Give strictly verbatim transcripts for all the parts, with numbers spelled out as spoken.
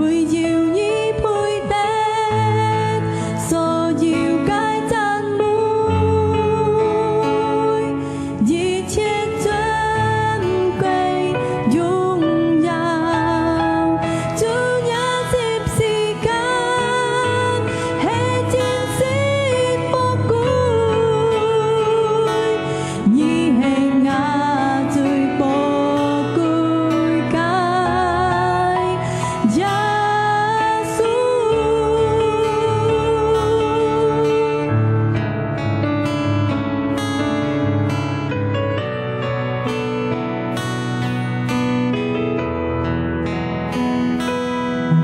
唯有你配得所有个讚美，一切尊貴榮耀，主耶穌。 係真實寶貴，你係𠊎最寶貴个耶穌。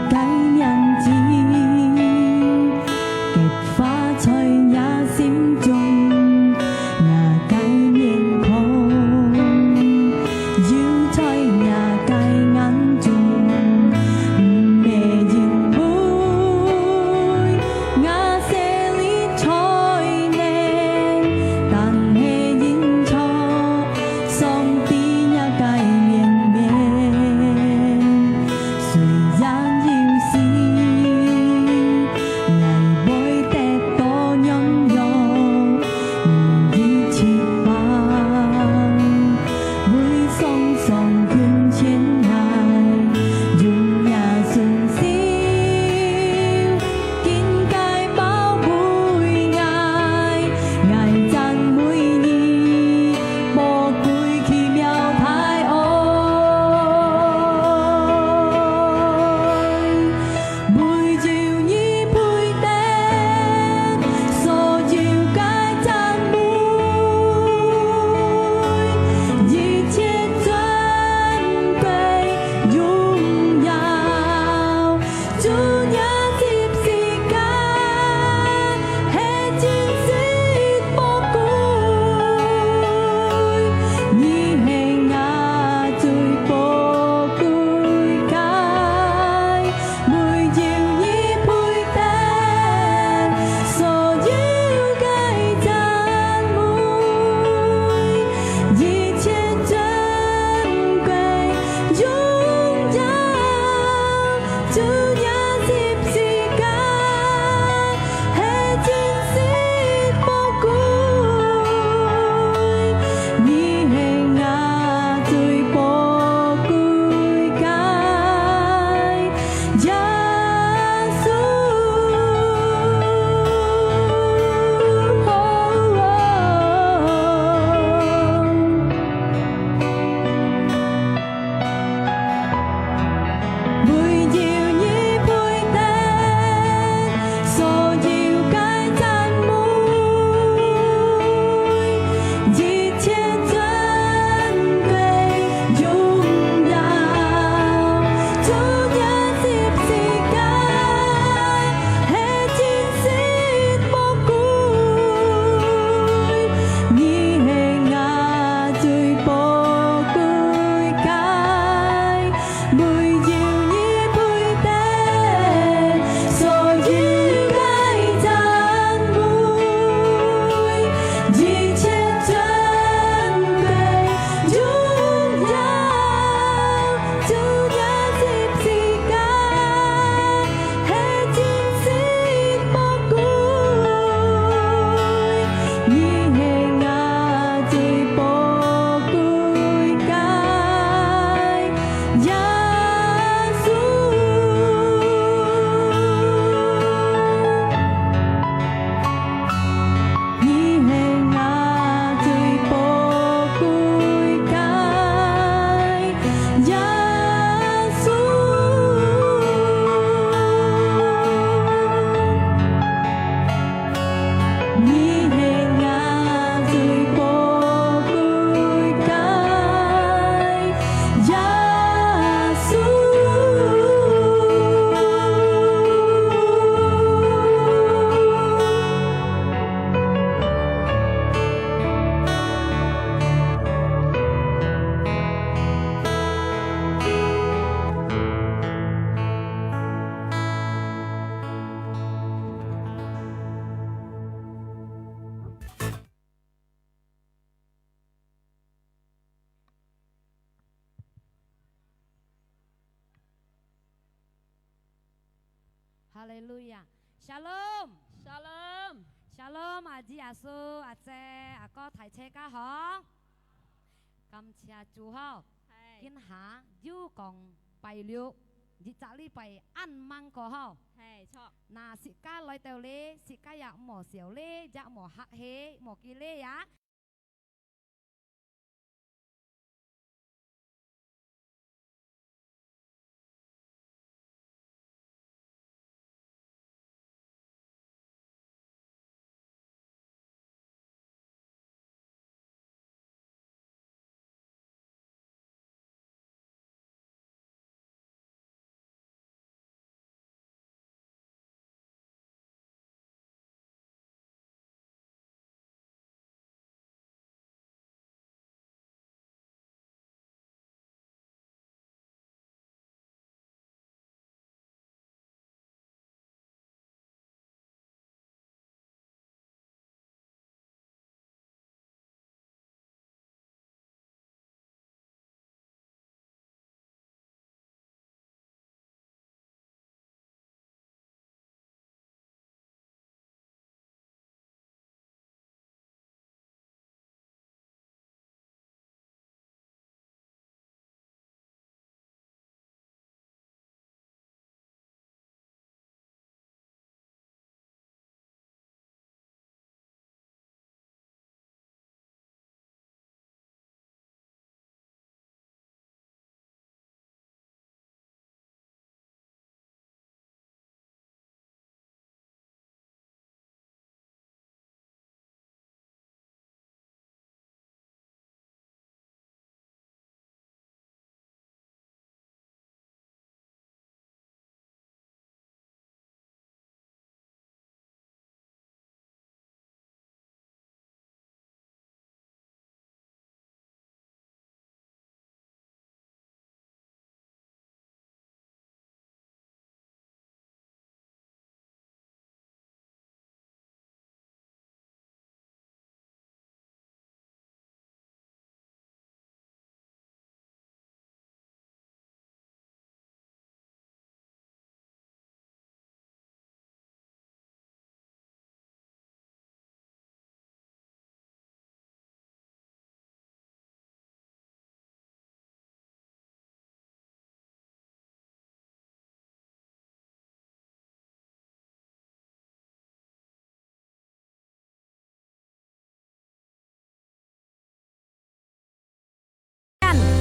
个名字，結花在若心中，若个面孔，有在若个眼中，毋係因為𠊎勢力才能，但係因著 上帝若个憐憫，雖然有時𠊎會得到軟弱，你一直保衛，常常近前𠊎，用若信心 緊緊包圍𠊎，𠊎讚美你寶貴奇妙大愛。唯有你配得所有个讚美，一切尊貴榮耀。 主耶穌，十字架係真實寶貴，你係𠊎最寶貴个，唯有你配得所有个讚美，一切尊貴榮耀。 主耶穌，十字架係真實寶貴，你係𠊎最寶貴个耶穌。唯有你哈利路亞！Shalom！Shalom！Shalom！阿姊、阿叔、阿姐、阿哥，大齊家好！感謝主吼！係。今下又講拜六，一隻禮拜恁猛過吼！係，著。那自家來到咧，自家也無愁咧，也無客氣，無記咧呀！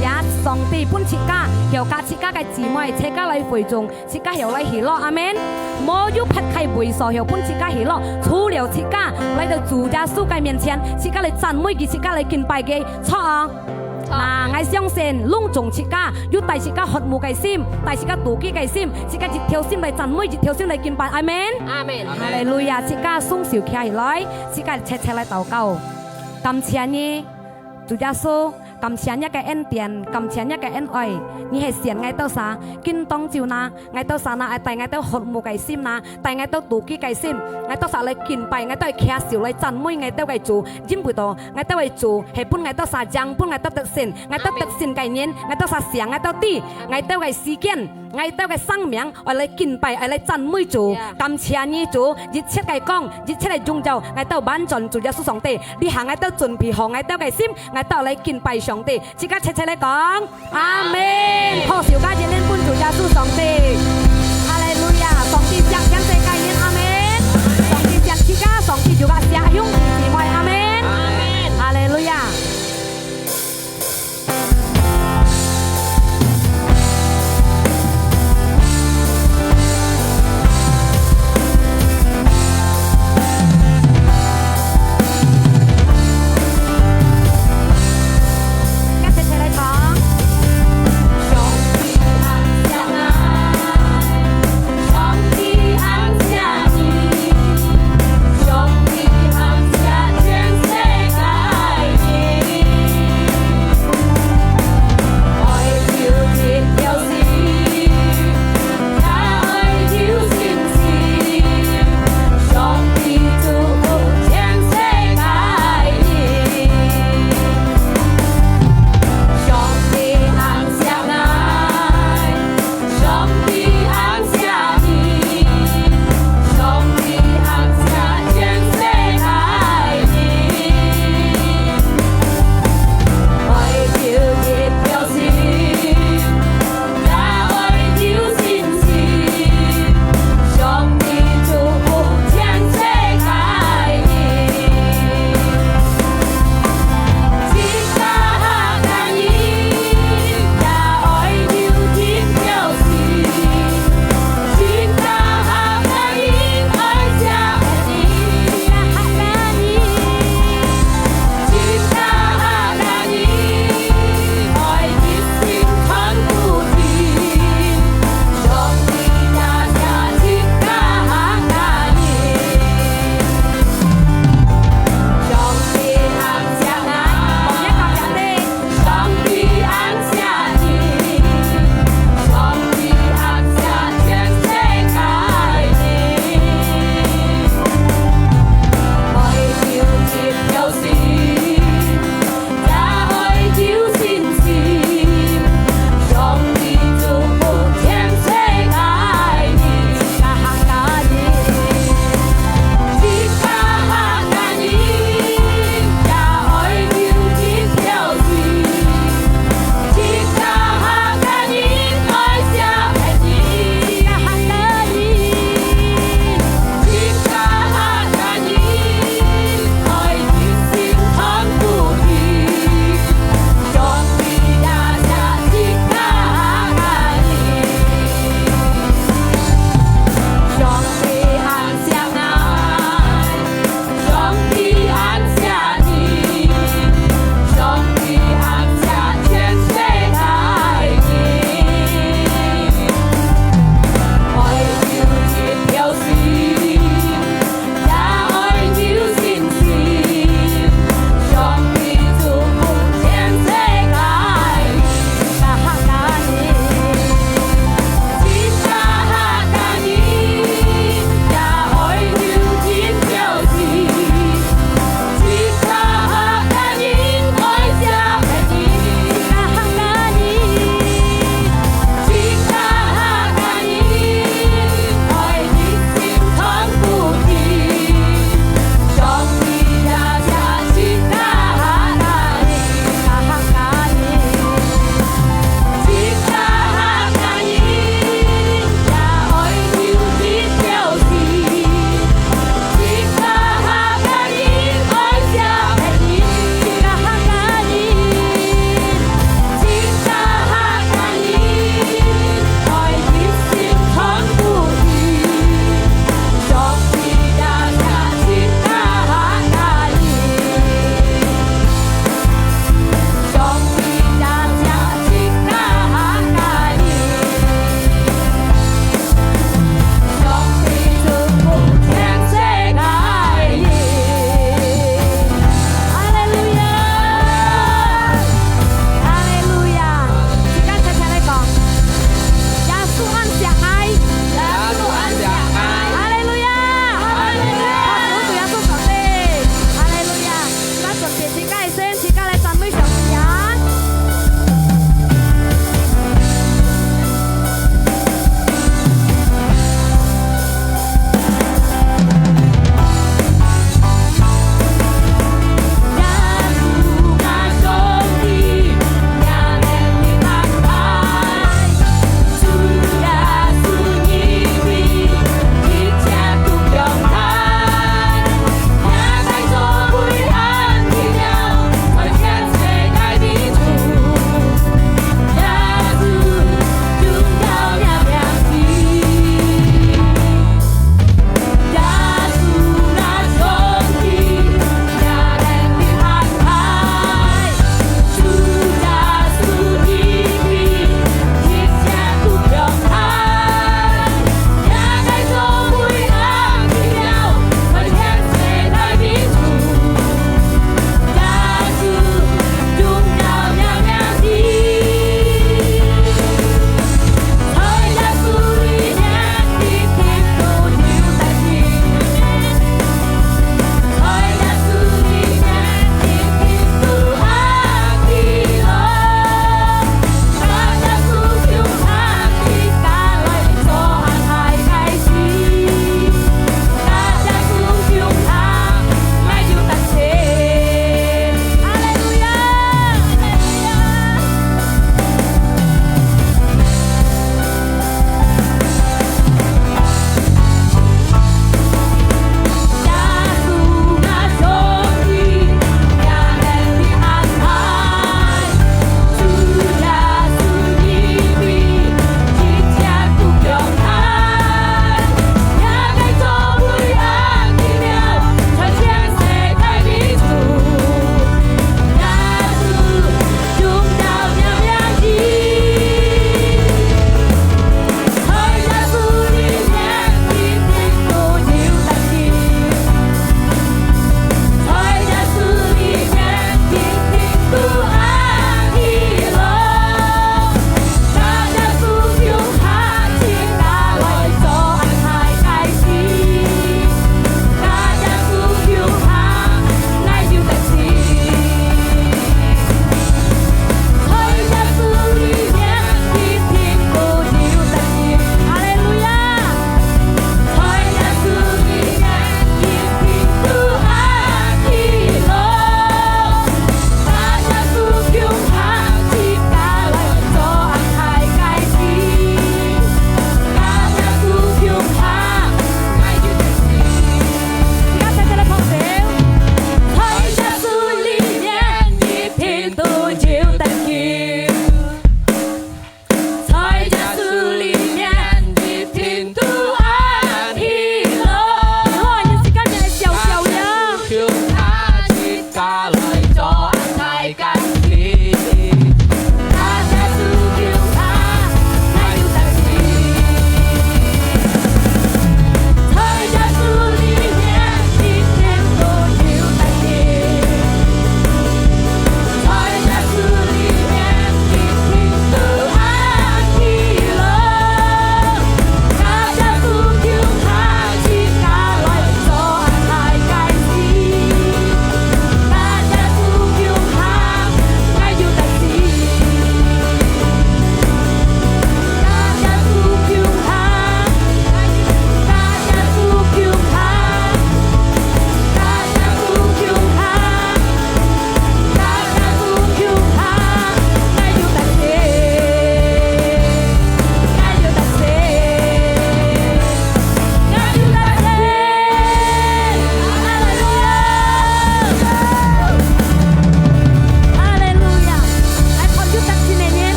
也上帝分自家，曉甲自家个姊妹，自家來會眾，自家曉來喜樂。阿門。無有別个位所曉分自家喜樂，除了自家來到主耶穌个面前，自家來讚美佢，自家來敬拜佢，著啊！著。那，𠊎相信，攏總自家有帶自家渴慕个心，帶自家肚飢个心，自家一條心來讚美，一條心來敬拜。阿門。阿門。哈利路亞！自家雙手擎起來，自家切切來禱告。感謝你，主耶穌，感謝你个恩典，感謝你个恩愛，你係選𠊎兜儕，今當晝哪，𠊎兜儕哪愛帶𠊎兜渴慕个心哪，帶𠊎兜肚飢个心，𠊎兜儕來敬拜，𠊎兜愛擎手來讚美𠊎兜个主，因為到𠊎兜个主係分𠊎兜儕贏，分𠊎兜得勝，𠊎兜得勝个人，𠊎兜儕想，𠊎兜知，𠊎兜个時間，𠊎兜个生命，愛來敬拜，愛來讚美主。呀。感謝你主，一切个光，一切个榮耀，𠊎兜完全主耶穌上帝。這下𠊎兜準備好𠊎兜个心，𠊎兜來敬拜上帝。 自家齊齊來講，阿門。拍手加熱烈分主耶穌上帝。哈利路亞！上帝惜全世界人，阿門。上帝惜自家，上帝就愛惜兄弟姊妹，阿門。阿門。哈利路亞！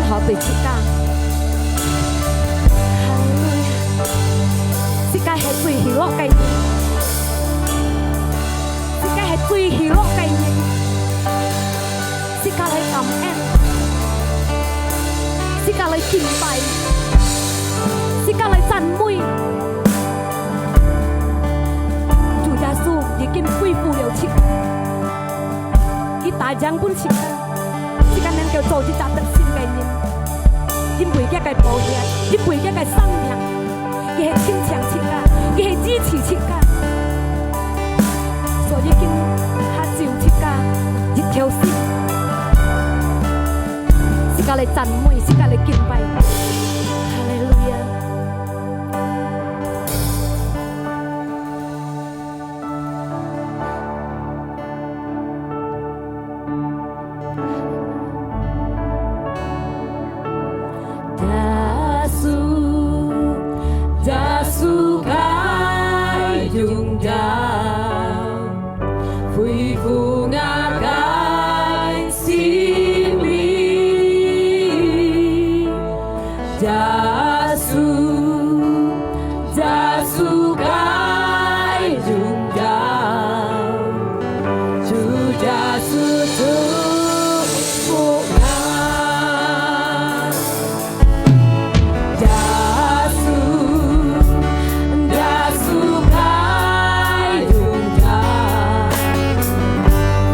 好，對自家。哈利路亞！自家係最喜樂个人，自家係最喜樂个人，自家來感恩，自家來敬拜，自家來讚美。主耶穌已經恢復了自家，佢打贏分自家。 自家能夠做一隻得勝个人，因為佢个寶血，因為佢个生命，佢係親像自家，佢係支持自家。所以今下就自家一條心，自家來讚美，自家來敬拜。哈利路亞！ 耶穌，耶穌个榮耀，恢復𠊎个心靈。耶穌，耶穌个榮耀，主耶穌祝福𠊎。 耶穌，耶穌个榮耀，恢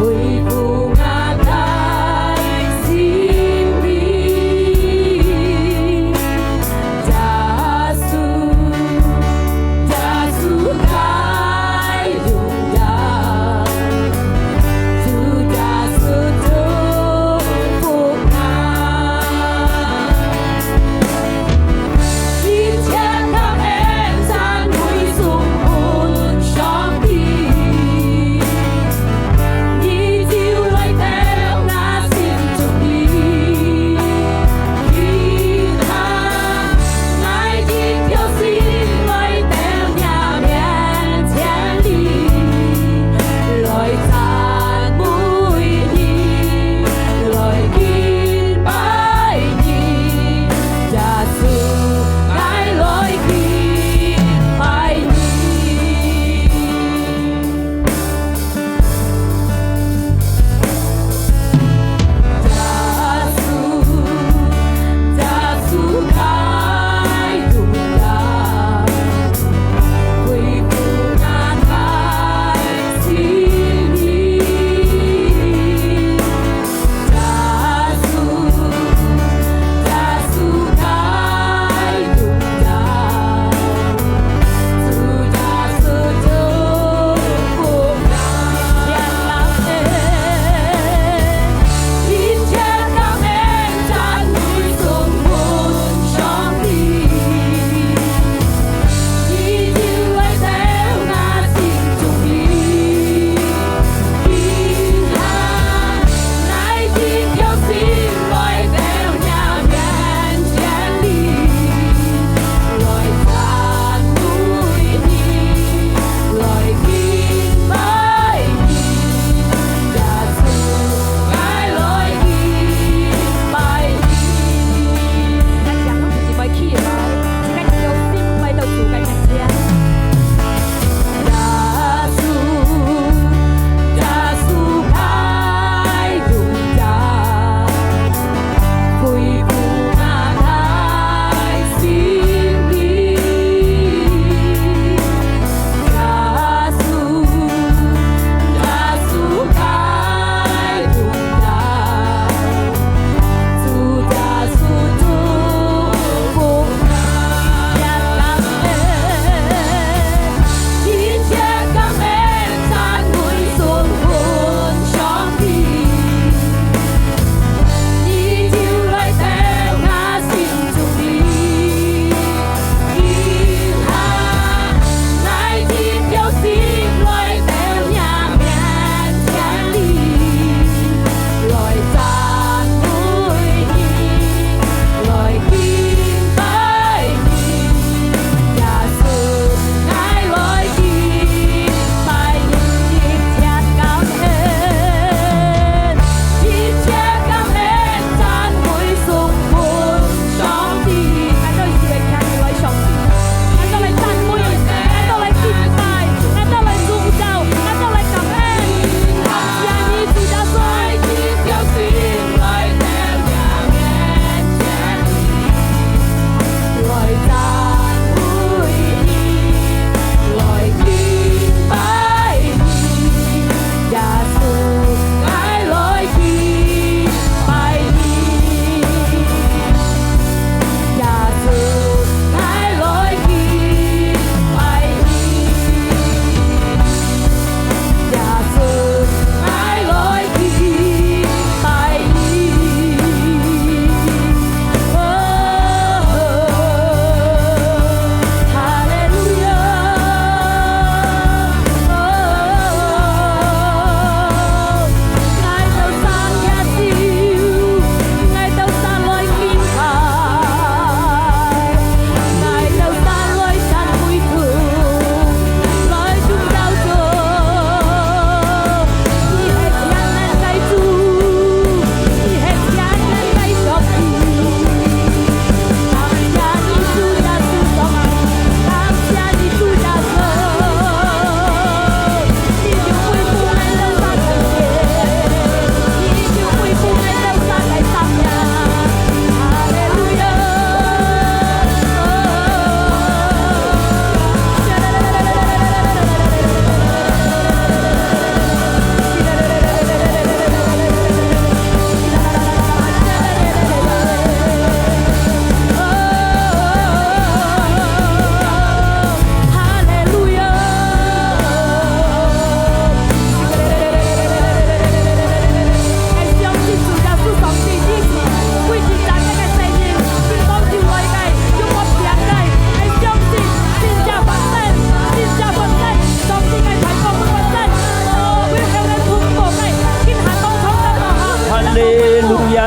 哈利路亞，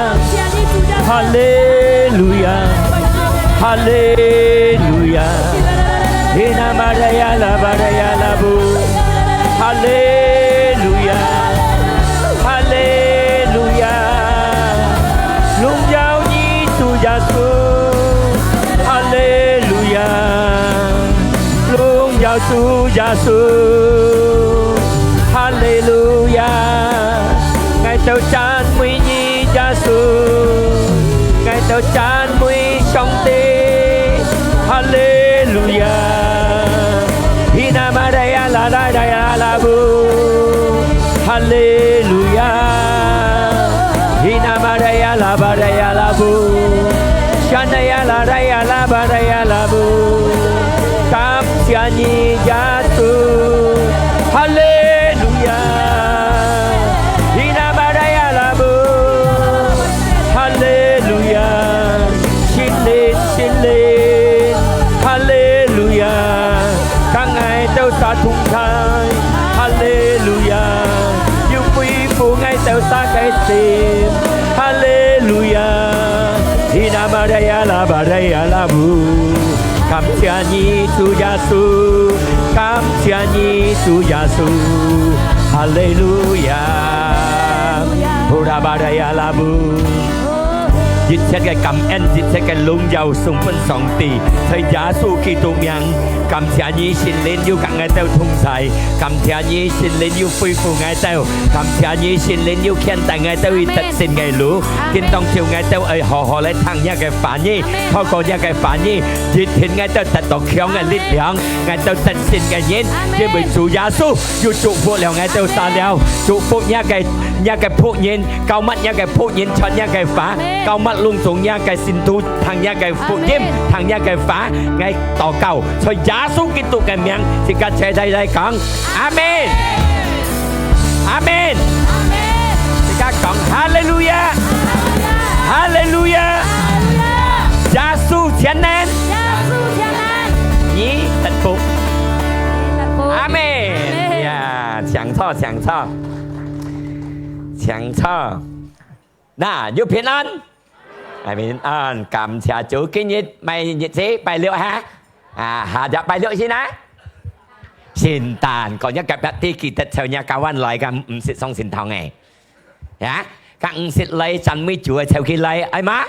哈利路亞，哈利路亞。Hina maraya la baraya la bu. 哈利路亞，哈利路亞。榮耀你，主耶穌。哈利路亞。 榮耀主耶穌，哈利路亞！𠊎兜讚美你，耶穌，𠊎兜讚美上帝，哈利路亞！Hina maraya la la la la la bu，哈利路亞！Hina maraya la baraya la bu，shana ya la raya la baraya la bu。 感謝你，耶穌。哈利路亞！Hina maraya la bu。哈利路亞！聖靈，聖靈，哈利路亞！同𠊎兜儕同在。哈利路亞！又恢復𠊎兜儕个心。哈利路亞！Hina maraya la baraya la bu。 感謝你，主耶穌，感謝你，主耶穌，哈利路亞。Hura baraya la bu。一切个感恩，一切个榮耀送分上帝，在耶穌基督名。感謝你，聖靈又同𠊎兜同在，感謝你，聖靈又恢復𠊎兜，感謝你，聖靈又牽帶𠊎兜去得勝个路。阿門。今當晝𠊎兜愛好好來聽你个話語，阿門。透過你个話語， 一定𠊎兜得到強个力量，阿門。𠊎兜得勝个人，阿門。因為主耶穌又祝福了𠊎兜儕了，祝福若个，若个僕人，膏抹若个僕人傳若个話，阿門。膏抹攏總若个信徒聽若个福音，阿門。聽若个話，𠊎禱告，在耶穌基督个名，自家齊齊來講，阿門。 阿門。阿門。自家講，哈利路亞。哈利路亞。耶穌全能。耶穌全能。你得福。你得福。阿門。阿門。呀，請坐，請坐。請坐。那，又平安。 阿門。嗯，感謝主，今日麼日子？拜六哈？啊，下隻拜六先啊？聖誕，講若隔壁知記得湊若家灣來个，毋識上聖堂誒。呀，該毋識來讚美主个湊佢來，愛嗎？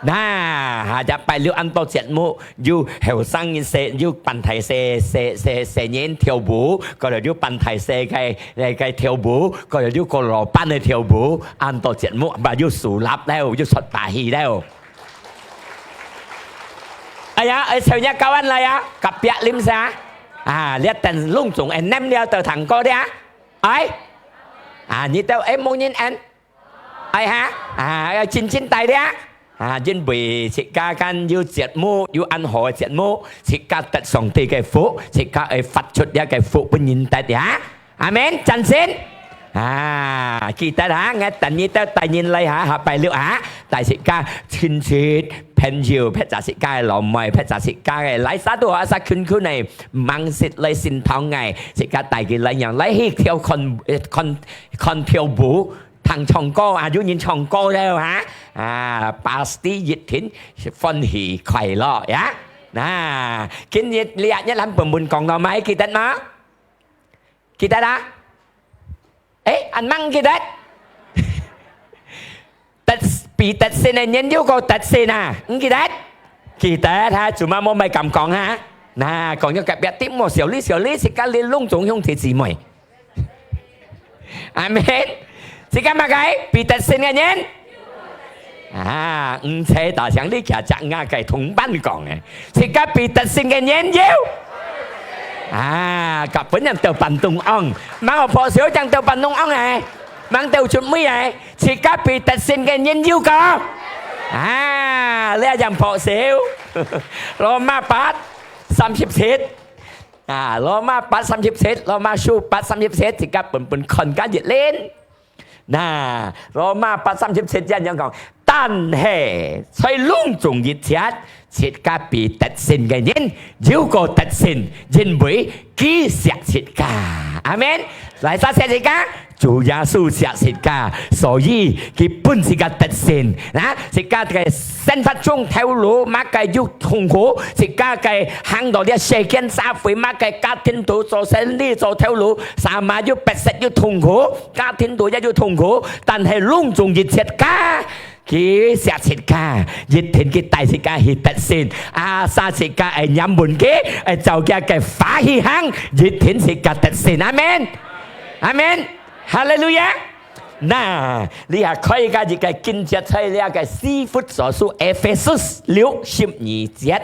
那，下隻拜六恁多節目，有後生人細，有扮大細，細，細，細人跳舞，過來有扮大細个，个，个跳舞，過來有個老闆个跳舞，恁多節目，嘛有手lap了，有出把戲了。 哎呀，愛湊若家灣來啊，隔壁鄰舍啊。啊，這等攏總會黏了到堂哥了。哎？啊，你兜會無人緣？哎哈？啊，愛真真帶了。啊，因為自家間有節目，有恁好个節目，自家得上帝个福，自家愛發出這个福分人得呀。 阿門，讚成。啊，記得哈，𠊎等你兜帶人來哈，下拜六哈，帶自家親戚、朋友，或者自家个老妹，或者自家个來啥都好，啥近近个，毋識來聖堂个，自家帶佢來，讓來去跳看，呃，看，看跳舞，聽唱歌啊，有人唱歌了哈，啊，pasti一定歡喜快樂呀。那，今日這一欄本本講到麼，記得嗎？ 記得啊？誒，恁吂記得？得，比得勝个人有過得勝啊？毋記得？記得哈，做麼無麼敢講哈？那，講若隔壁知無，小李，小李，自家這攏總兄弟姊妹。阿門。自家麼个？比得勝个人？ 啊，毋使大聲，你家隻𠊎个同伴講誒，自家比得勝个人有。啊，甲本人鬥扮中央，吂學破少正鬥扮中央誒，吂鬥出尾誒，自家比得勝个人有講。啊，這樣破少。羅馬八三十七，啊，羅馬八三十七，羅馬書八三十七，自家本本看加一輪。 那，羅馬八三十七節恁樣講，但係在攏總一切，自家比得勝个人，有過得勝，因為佢惜自家。阿門。哪儕惜自家？主耶穌惜自家，所以佢分自家得勝。那，自家个生活中頭路，麼个有痛苦，自家个行到這世間社會，麼个家庭肚做生理、做頭路，sama有逼迫、有痛苦，家庭肚也有痛苦，但係攏總一切家 佢惜自家，一定佢帶自家去得勝。Asal自家愛念分佢，愛照佢个話去行，一定自家得勝。阿門，阿門，哈利路亞。那，這下開个一个經節在這个以弗所書，Efesus六十二節。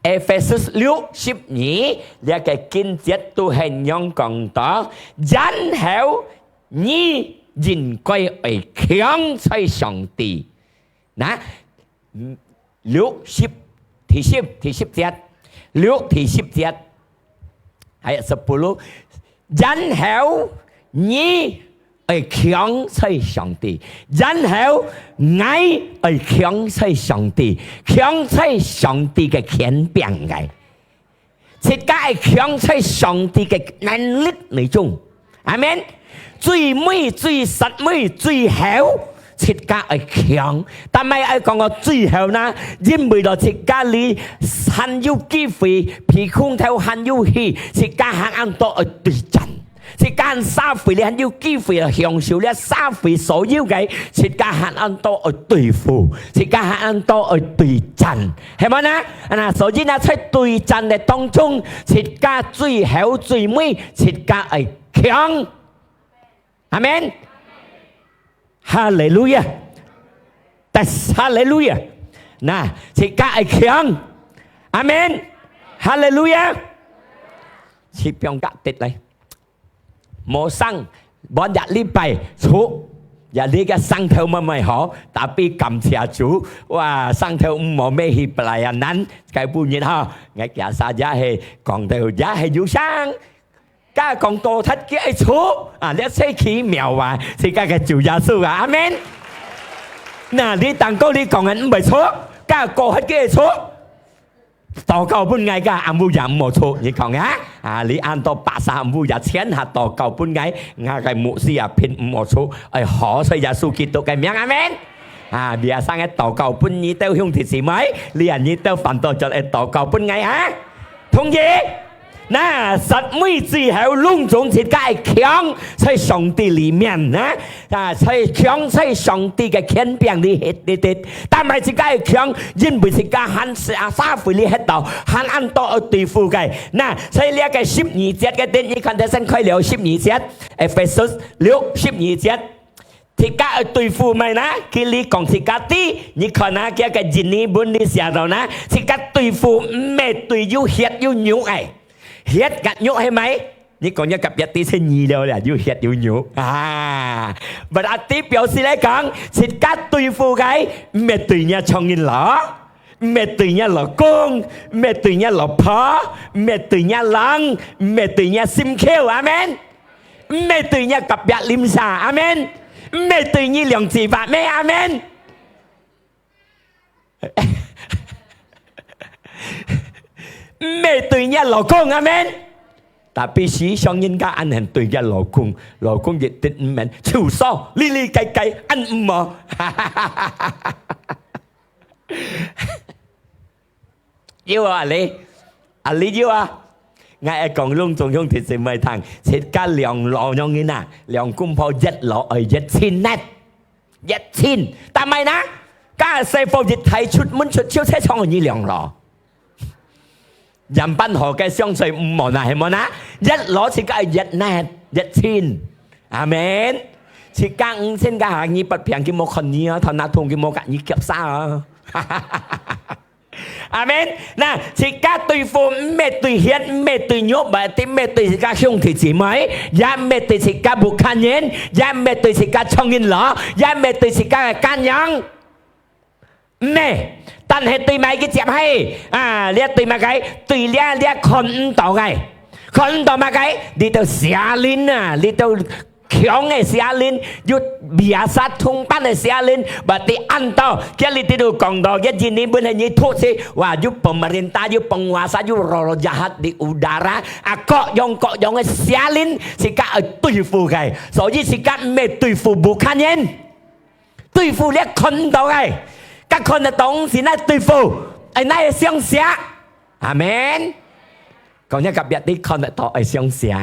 Efesus六十二，這个經節都係仰講到，然後 你應該愛強在上帝。那，嗯，六十，第十，第十節，六第十節，還有十八，然後你愛強在上帝，然後𠊎愛強在上帝，強在上帝个權柄个。 自家愛強在上帝个能力內中。阿門。最尾、最煞尾、最後，自家愛強。但係愛講到最後呢，因為到自家裡還有機會，鼻空頭還有氣，自家還恁多愛對戰。 自家社會裡還有機會享受這社會所有个，自家還恁多愛對付，自家還恁多愛對戰，係無呢？那所以呢，在對戰个當中，自家最後最尾，自家愛強。阿門。哈利路亞！但哈利路亞！那，自家愛強。阿門。哈利路亞！去放假跌來。 無生，半隻禮拜出，也你个生頭乜乜好，tapi感謝主，哇，生頭毋好咩去pelayanan，該本日哈，𠊎biasa也係講到也係有生，該講到忒佢愛出，啊，這係奇妙啊，自家个主耶穌啊，阿門。那你當過你講个毋會出，該過忒佢愛出。 禱告分𠊎个，暗晡夜毋好出，你講啊？啊，你恁多巴沙暗晡夜前下禱告分𠊎，𠊎个牧師也偏毋好出，愛好在耶穌基督个名，阿門。啊，biasa个禱告分你兜兄弟姊妹，你啊，你兜煩惱就愛禱告分𠊎啊，同意？那煞尾最後攏總自家愛強在上帝裡面啊，啊，在強在上帝个權柄裡歇，歇，歇。 但係自家愛強，因為自家還係啊，社會裡歇到，還恁多愛對付个。那，所以這个十二節个，等你看得先開了十二節，Efesus六十二節，自家愛對付麼个呢？佢裡講自家知，你看啊，佢个印尼文裡寫到呢，自家對付毋係對有血有肉个。 血甲肉係無？你講若隔壁知係你了啦，有血有肉啊。Berarti表示來講，自家對付个，毋係對若丈人老，毋係對若老公，毋係對若老婆，毋係對若人，毋係對若心臼，阿門。毋係對若隔壁鄰舍，阿門。毋係對你兩姊妹，阿門。 毋係對若老公，阿門。Tapi時常人家恁樣對若老公，老公一定毋免，就說，哩哩該該，恁毋好。有啊，你，啊，你有啊。𠊎愛講攏總兄弟姊妹聽，自家兩老兩人啊，兩公婆一老愛一千呢。 一千，但係呢，假使福一大出門出手，就係唱你兩老。樣般好个相隨毋好啊，係無啊？一老自家一呢，一千。阿門。自家五千个下，你不平，佢無看你啊，頭那痛，佢無甲你夾沙啊。 阿門。那，自家對付，毋係對血，毋係對肉，也毋係對自家兄弟姊妹，也毋係對自家屋下人，也毋係對自家丈人老，也毋係對自家个家娘。毋係，但係對麼个接係？啊，這對麼个？對這，這看毋到个。看毋到麼个？你兜邪靈啊，你兜 強个邪靈，有 biasa thùng pan个邪靈，berarti恁多。今日裡肚講到，个印尼文係你讀出，哇，有pemerintah，有penguasa，有roh-roh jahat di udara，啊，各樣各樣个邪靈，自家愛對付佢。所以自家毋係對付bukan人，對付這看毋到个，該看得到東西來對付，愛哪會相信？阿門。講一個別个看得到愛相信。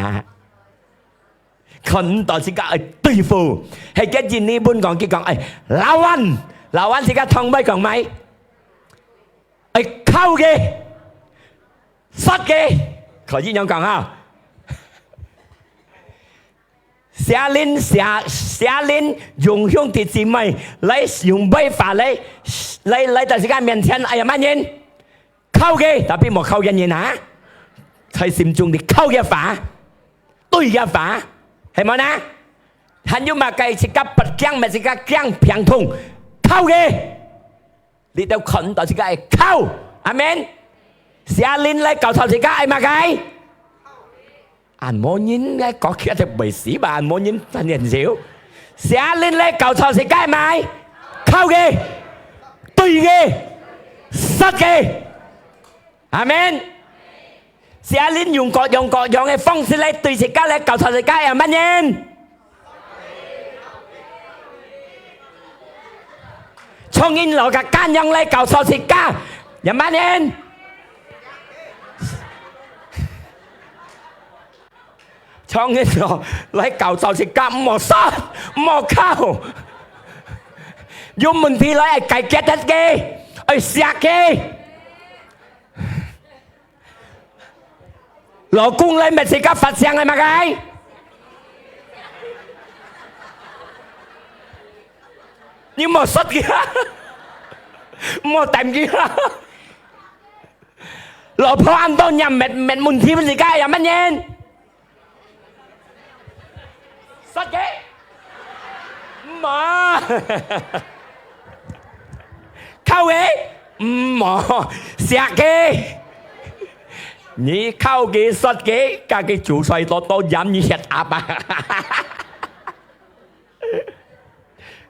看毋到自家愛對付。係个印尼文講，佢講，哎，lawan，lawan自家通會講麼个？愛敲佢，殺佢，可以恁樣講哈。邪靈，邪，邪靈用兄弟姊妹來用白話來，來，來到自家面前，哎呀，麼人？ 敲佢，tapi莫敲人啊，在心中裡敲佢話，對佢話，係無呢？還有麼个自家發驚，麼自家驚病痛，敲佢，你兜看毋到自家愛敲，阿門。邪靈來搞吵自家愛麼个？ 恁無人个國家就袂死吧，恁無人真人少。邪靈來搞吵自家嘛，敲佢，對佢，殺佢。阿門。邪靈用各樣各樣个方式來對自家，來搞吵自家，阿門。 從因老个恁樣來搞吵自家，也慢點。從因老來搞吵自家，莫殺，莫敲。有問題來解決得个，愛惜个。 老公來，乜自家發生个麼个？你莫殺佢啊！莫等佢啊！老婆恁多年，乜，乜問題，自家也乜人。 殺佢？毋好。敲佢？毋好。惜佢？你敲佢、殺佢，加佢煮菜多多飲，你血壓啊！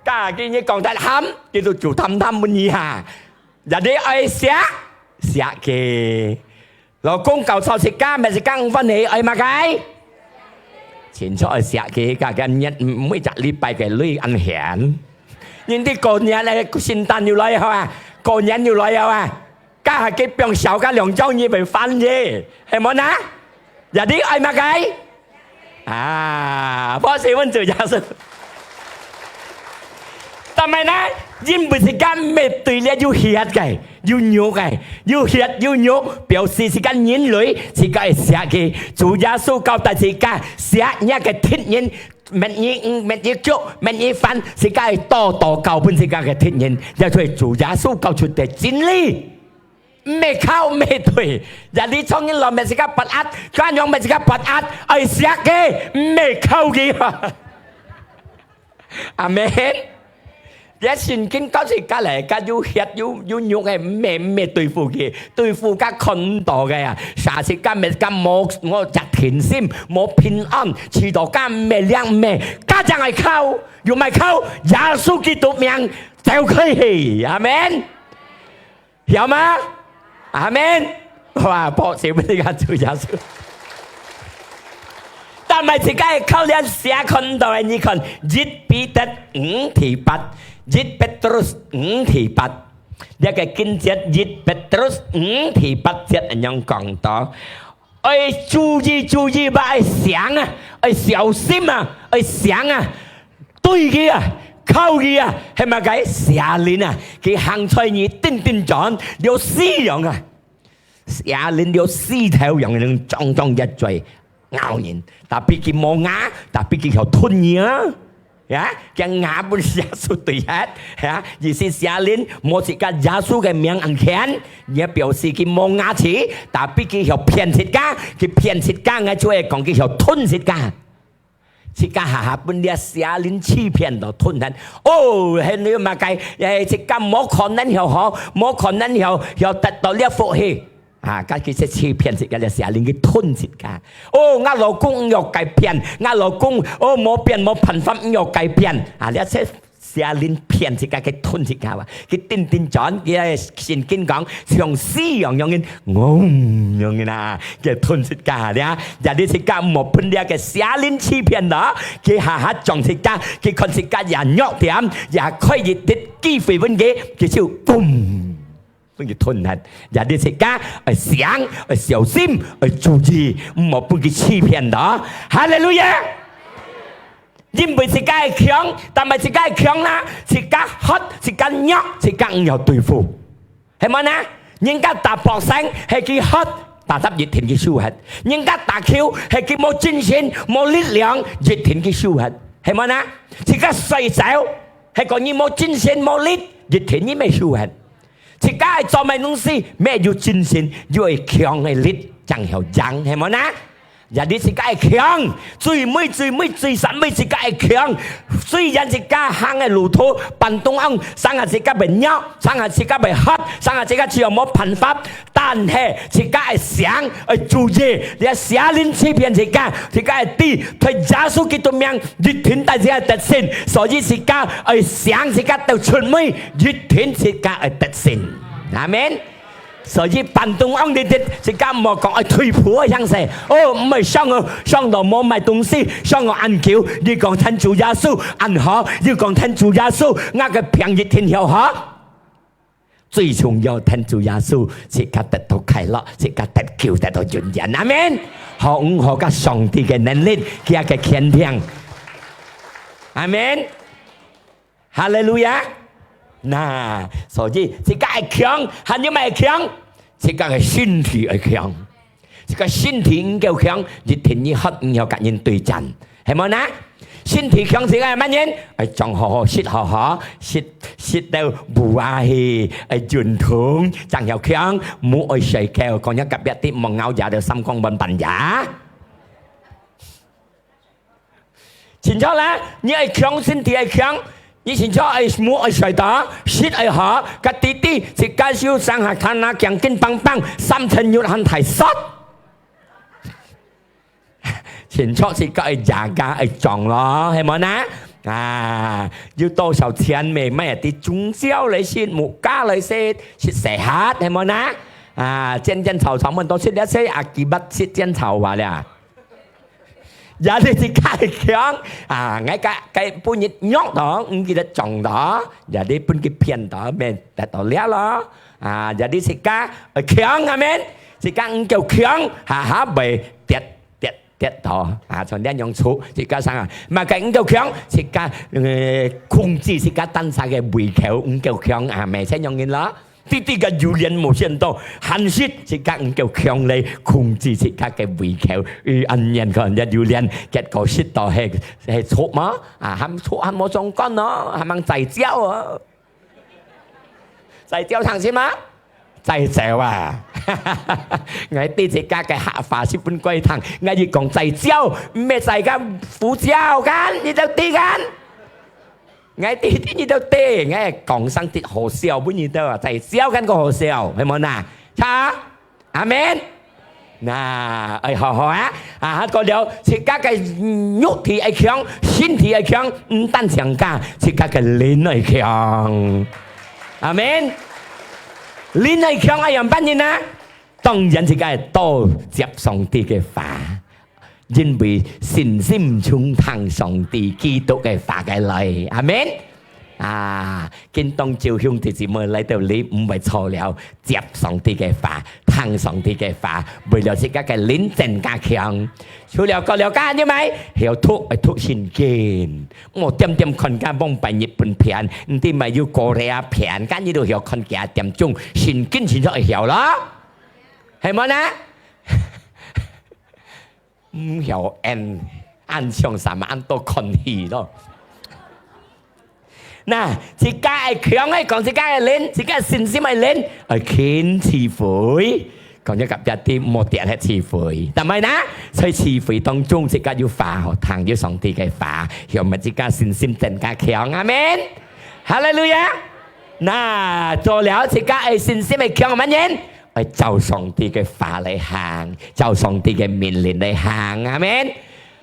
加佢你講得喊，佢都煮淡淡分你哈。Jadi愛惜，惜佢。 老公搞吵自家，乜自家毋歡喜，愛麼个？清楚愛惜佢，加佢日，每隻禮拜个鐳恁顯。人哋過年咧，聖誕又來啊，過年又來啊，加下佢放少加兩張，你會煩嘅，係無呢？Jadi愛麼个？ 啊，拍手分主耶穌。但係呢，因為自家面對了有血个、有肉个、有血有肉，表示自家人類，自家个社會，主耶穌交代自家，惜若个敵人，乜你，乜你腳，乜你犯，自家愛多多交分自家个敵人，這就係主耶穌教出个真理。 毋係敲，毋係對。Jadi從今落，乜自家發閼，家娘乜自家發閼，愛惜佢，毋係敲佢。阿門。這聖經教自家來，該有血有，有肉个，毋係，毋係對付佢，對付該看毋到个啊。啥時間，乜自家摸，摸隻定心，摸平安，祈禱該毋係，兩毋係，該正愛敲，又毋係敲，耶穌基督名，走開去。阿門。 曉嗎？阿門。哇，拍手分自家主耶穌。但係自家个靠這寫看到个，你看，一彼得五第八，一Petrus五第八，這个經節一Petrus五第八節恁樣講到， 愛注意，注意吧，愛醒啊，愛小心啊，愛醒啊，對佢啊，靠佢啊，係麼个？邪靈啊，佢行在你頂頂轉，有四樣啊，邪靈有四頭樣，種種一嘴咬人，tapi佢無牙，tapi佢曉吞你啊。 呀，佢牙分耶穌對忒，呀，意思邪靈無自家耶穌个名恁顯，也表示佢無牙齒，tapi佢曉騙自家，佢騙自家，𠊎就會講佢曉吞自家。自家下下分這邪靈欺騙到吞忒。哦，還有麼个？誒，自家無可能曉好，無可能曉，曉得到這福氣。啊，該佢就欺騙自家，這邪靈佢吞自家。哦，吾老公毋要改變，吾老公，哦，無變，無辦法，毋要改變。啊，這些邪靈騙自家，佢吞自家啊，佢定定轉，佢个聖經講，像死樣樣个，嗡樣个啦，佢吞自家了。Jadi自家莫分這个邪靈欺騙了，佢下下撞自家，佢看自家也弱點，也開一滴機會分佢，佢就嘣。 分佢吞忒。Jadi自家愛醒，愛小心，愛注意，毋好分佢欺騙到。哈利路亞！因為自家會強，但係自家會強啦，自家渴，自家弱，自家毋要對付，係無呢？人家打boxing，係佢渴，打得一定佢輸忒；人家打球，係佢無精神、無力量，一定佢輸忒，係無呢？自家睡覺，係講你無精神、無力，一定你乜輸忒。 自家愛做麼東西，乜有精神，有會強个力，正曉贏，係無呢？Jadi自家愛強，最尾最尾最上尾自家愛強。雖然自家行个路途，半中央，成下自家會弱，成下自家會渴，成下自家只有無辦法，但係自家愛醒，愛注意，這邪靈欺騙自家，自家愛知，在耶穌基督名，一定帶自家得勝。所以自家愛醒，自家到出尾，一定自家愛得勝。 阿門。所以半中央你哋，自家莫講愛退步个樣式。哦，毋係傷哦，傷到無買東西，傷哦恁久。你講親主耶穌，恁好。你講親主耶穌，吾个病一定要好。最重要，親主耶穌，自家得到快樂，自家得救，得到永遠。阿門。好，毋好个上帝个能力，佢个權柄。阿門。 哈利路亞！那，所以自家愛強，還有麼个強？自家个身體愛強。自家身體毋夠強，一定你學毋曉甲人對戰，係無呢？身體強自家愛麼人？愛種好好，食好好，食，食到補啊去，愛運動，正曉強，毋愛睡覺，講若隔壁的莫咬牙到三更半半夜。 清楚啦，你愛強，身體愛強，你清楚愛無愛睡到，食愛好，甲弟弟自家手上下攤啊，強健棒棒，三層肉還大索。清楚自家愛加加愛壯咯，係無呢？啊，有多少錢未買啊？啲中招來食，木瓜來食，食細客，係無呢？啊，煎煎炒炒，燜到食了食，啊，幾百食煎炒啊了。 也你自家強啊！𠊎个个本日弱到，毋記得壯到，也你分佢騙到，免得到了咯。啊，也你自家強，阿門。自家毋夠強，下下會跌跌跌到啊！像恁樣出，自家生啊，嘛个毋夠強，自家呃控制自家單儕个胃口毋夠強啊，咪先樣人咯。 弟弟个油蓮無選到，還食自家毋夠強烈控制自家个胃口。佢恁樣看，這油蓮，結果食到係係畜嘛，啊，還畜還無相干哦，還吂宰鳥哦。宰鳥通食嘛？宰鳥啊！𠊎知自家个客話十分怪聽，𠊎一講宰鳥，毋係宰个苦鳥，看，你就知看。 𠊎知知你都知，𠊎講聲得好笑，分你兜啊，再笑更加好笑，係無呐？哈？阿門。那，哎，好好啊，啊，過了，自家个肉體愛強，身體愛強，毋單淨个，自家个靈愛強。阿門。靈愛強，愛仰般人啊？當然，自家愛多接上帝个話。 因為信心從聽上帝基督个話个來。阿門。啊，今當晝兄弟姊妹來到這，毋會錯了，接上帝个話，聽上帝个話，為了自家个靈增加強。除了過了加，你咪曉讀，愛讀聖經，莫點點看个往擺日本片，毋知咪有Korea片，該你都曉看幾點鐘，聖經清楚會曉咯，係無呢？ 毋曉恁，恁像啥物恁多看戲咯。那，自家愛強，愛講自家个靈，自家个信心个靈，愛勤聚會。講一個別个，莫跌忒聚會。但係呢，在聚會當中，自家有話好聽，有上帝个話，讓我們自家信心增加強。阿門。哈利路亞。那，做了自家个信心个強，麼人？愛照上帝个話來行，照上帝个命令來行。阿門。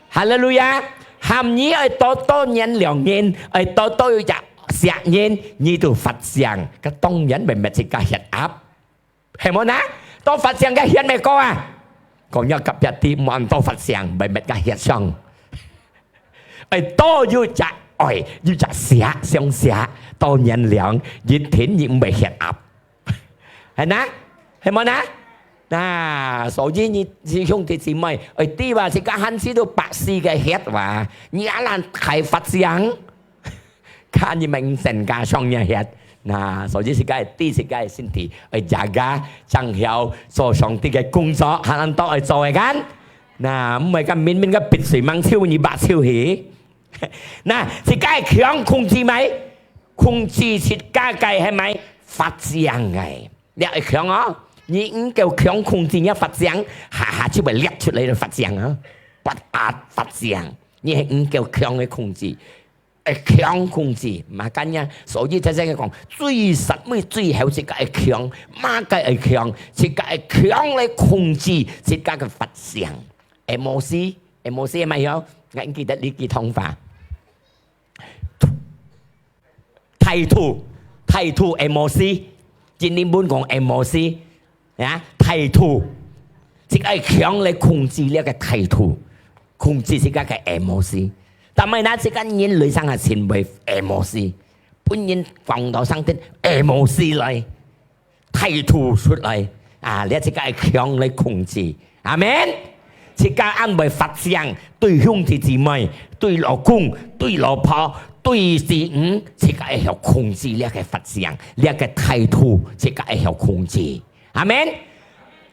哈利路亞！喊你愛多多原諒人，愛多多有隻惜人，你都發性，該當然會搣自家血壓，係無呢？多發性个血乜高啊！講了隔壁知，莫恁多發性，會搣个血傷。愛多有隻愛，有隻惜，相惜，多原諒，一定你毋會血壓。 係呢？係無呢？那，所以你，你兄弟姊妹，愛知哇，自家還係都百四个血哇，你還恁大發性，看你們增加上你血。那，所以自家愛知自家个身體，愛jaga，正曉做上帝个工作，還恁多愛做个kan。那，毋係kan明明个鼻水吂抽，你把抽去。 那，自家个腔控制無？控制自家个係無？發性个。你愛腔哦，你毋夠腔控制你个發性，下下就會裂出來个發性啊，發壓發性。你係毋夠腔个控制，愛腔控制，嘛kan呀。所以在這个講，最實尾最好自家个腔，麼个个腔，自家个腔來控制自家个發性。Emosi，emosi係無喲？𠊎記得你幾通話。 態度，態度，emosi，印尼文講emosi，啊，態度，自家愛強來控制這个態度，控制自家个emosi。但係呢，自家人類上下盡會emosi，分人講到上天emosi來。 態度出來，啊，這自家愛強來控制。阿門。自家恁會發性，對兄弟姊妹，對老公，對老婆，對子女，自家愛曉控制這个發性，這个態度，自家愛曉控制。阿門。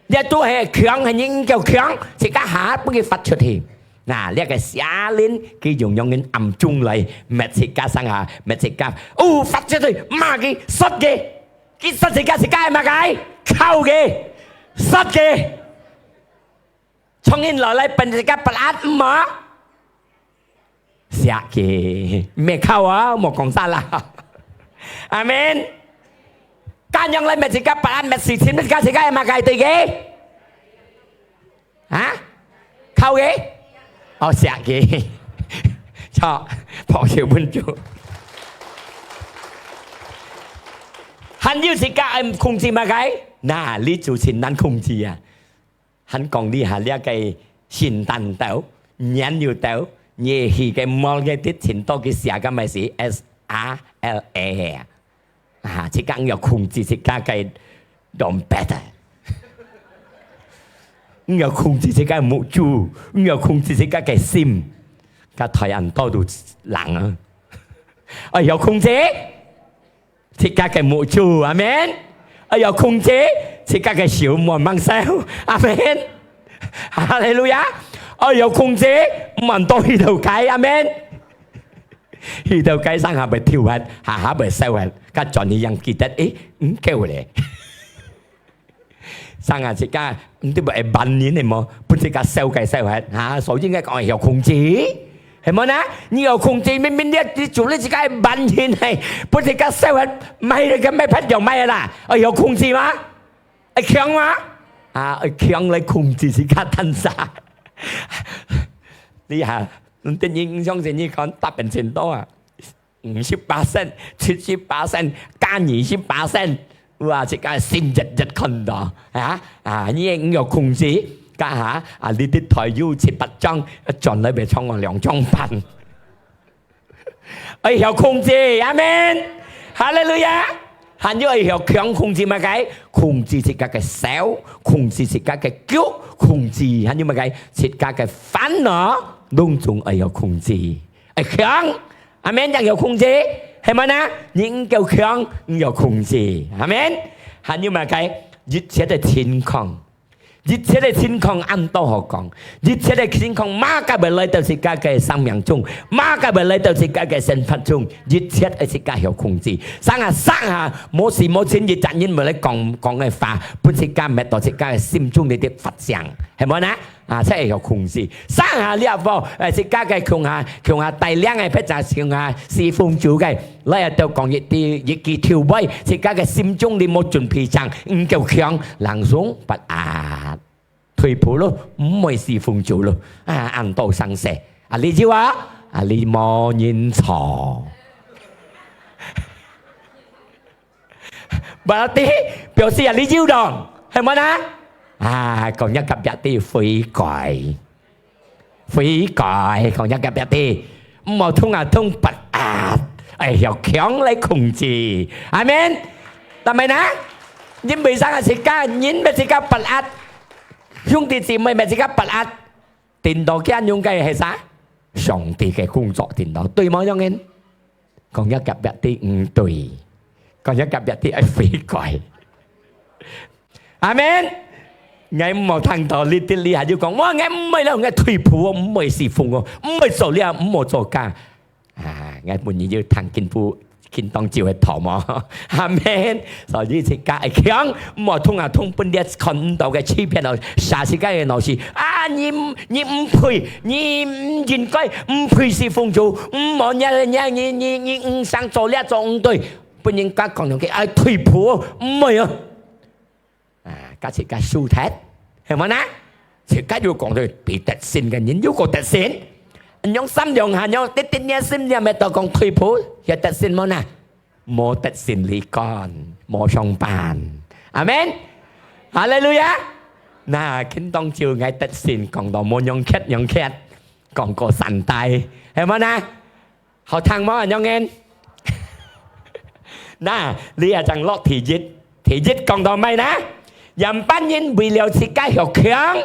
這都係強，係人夠強，自家下分佢發出去。那，這个邪靈，佢用用人暗中來，搣自家上下，搣自家，哦，發出去，罵佢，殺佢。 佢殺自家，自家係麼个？靠佢，殺佢。重新落來分自家不安，毋好？惜佢，毋係靠啊，莫講煞啦。阿門。恁樣來搣自家不安，搣死親，自家，自家係麼个對佢？ 啊？靠佢？哦，惜佢。著，拍手分主。還有自家愛控制麼个？那，你就盡難控制啊。還講你下這个聖誕到，年又到，你去个mall个啲錢到佢寫个麼个？S R L A啊。 啊，自家愛控制自家个dompet啊。愛控制自家目珠，愛控制自家个心。該台灣多都人啊。愛曉控制自家个目珠，阿門。愛曉控制自家个手，莫吂燒，阿門。哈利路亞。愛曉控制，莫多去到街，阿門。 去到街上下會跳下，下下會燒下，該轉去正記得，誒，毋夠咧。上下自家，毋知會慢人个無，分自家燒个燒下，哈，所以應該講愛曉控制，係無呢？你曉控制，明明你，你做你自家慢人係，分自家燒下，買个買別樣買啦，愛曉控制嘛？愛強嘛？啊，愛強來控制自家單儕。你哈， 你等於相信你看，百分之多啊，五十巴仙、七十巴仙、加二十巴仙，哇，自家心熱熱看到，啊，啊，你也有控制，該下，啊，你的台有七八張，轉來變成兩張半。愛曉控制，阿門。哈利路亞。還有愛曉強控制麼个？控制自家个手，控制自家个腳，控制，還有麼个？自家个煩惱，攏總愛曉控制。 愛強，阿門，正曉控制，係無呢？你毋夠強，毋曉控制，阿門。還有麼个？一切个情況，一切个情況恁多好講，一切个情況，麼个會來到自家个生命中，麼个會來到自家个生活中，一切愛自家曉控制。上下上下，無時無陣，一隻人會來講，講个話，分自家搣到自家个心中裡底發生，係無呢？啊，才會曉控制。生下了後，誒，自家个共下，共下帶領个，或者共下侍奉主个，來啊，都講一啲，一句頭尾，自家个心中裡無準備正，毋夠強，langsung berakhir。 退步咯，毋會侍奉主咯。啊，恁多生事，啊，你就啊，啊，你無認錯。Berarti表示啊，你有咯，係無啊？啊，講一隔壁知悔改。 悔改，講一隔壁知，毋好通啊通berakhir，愛曉強來控制。阿門。但係呢，人為生啊，自家，人乜自家berakhir，兄弟姊妹乜自家berakhir，顛倒佢恁樣个係啥？上帝个工作顛倒，對無？仰般？講一隔壁知毋對，講一隔壁知愛悔改。 阿門。𠊎毋好聽到你，你，你還有講，哇，𠊎毋會了，𠊎退步哦，毋會侍奉哦，毋會做了，毋好做个。啊，𠊎本人有聽見不，見當少个道嘛。阿門。所以自家愛強，毋好通啊通分這看毋到个欺騙哦，殺自家个腦屎。啊，你，你毋配，你毋應該，毋配侍奉主，毋好，你，你，你，你，你毋想做了，做毋對。分人家講到佢，哎，退步哦，毋會哦。 啊，甲自家輸忒，係無呢？自家又講到比得勝个人又過得勝，用三兩下，用滴滴念心念个都講退步，有得勝無呢？無得勝，你講，無上班。阿門。哈利路亞。那，今當晝𠊎得勝，講到無用缺，用缺，講過三代，係無呢？ 好聽無？恁樣个。那，你也正落第一，第一講到麼个呢？仰般人為了自家曉強，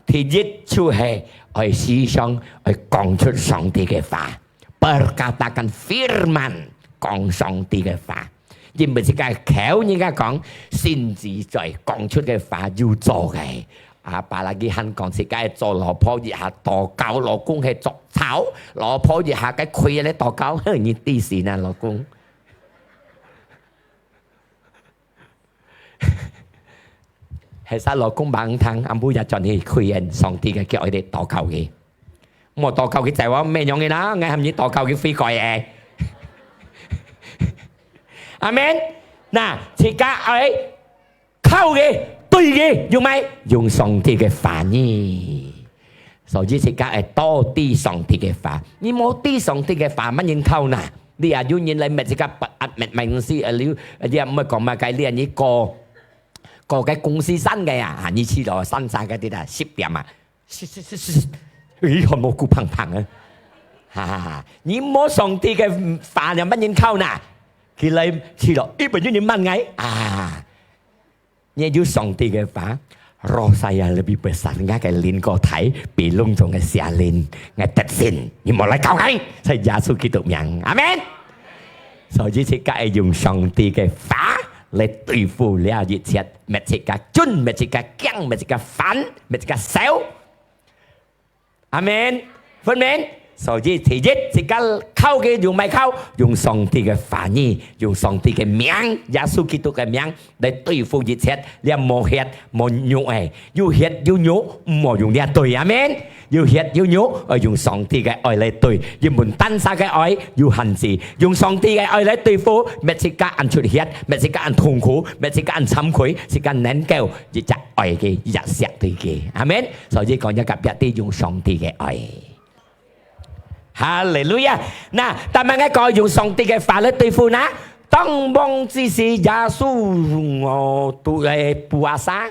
第一就係愛時常愛講出上帝个話，berkatakan firman，講上帝个話。因為自家口人家講，先知在講出个話有做个， 啊，apalagi還講自家做老婆一下禱告，老公係作草，老婆一下个跪咧禱告，哼，你知死呢，老公。係啥老公吂聽，暗晡夜轉去跪咧上帝个腳裡禱告佢。莫禱告佢在我咩樣个啦，𠊎喊你禱告佢悔改个。阿門。那，自家愛 靠个、對个，用麼个？用上帝个話語。所以自家愛多知上帝个話。你無知上帝个話，麼人靠呢？你啊，有人來搣自家berakhir，搣，搣東西，啊，你，你啊，毋好講麼个，你啊，你過，過个公司山个啊，啊，你去到山下个地啦，十點啊， 是，是，是，是。咦，好蘑菇胖胖啊。哈哈哈，你無上帝个話，仰般人靠呢？佢來去咯，一般就人慢𠊎啊。你有上帝个話，roh saya lebih besar，𠊎个靈過大，比攏總个邪靈，𠊎得勝，你莫來搞𠊎，在耶穌基督名，阿門。 所以自家愛用上帝个話來對付這一切，搣自家顫，搣自家驚，搣自家煩，搣自家愁。阿門。分明。所以第一，自家靠个用麼个靠？用上帝个話語，用上帝个名，耶穌基督个名來對付一切，這無血無肉个。 有血有肉，毋好用這對，阿門。有血有肉，愛用上帝个愛來對，因為單儕个愛有限制，用上帝个愛來對付，搣自家恁出血，搣自家恁痛苦，搣自家恁慚愧，自家能夠一隻愛佢，一隻惜對佢，阿門。所以講，一个別个用上帝个愛。 哈利路亞！那，但係𠊎講用上帝个話來對付呢？當往之時，耶穌，哦，都，誒，puasa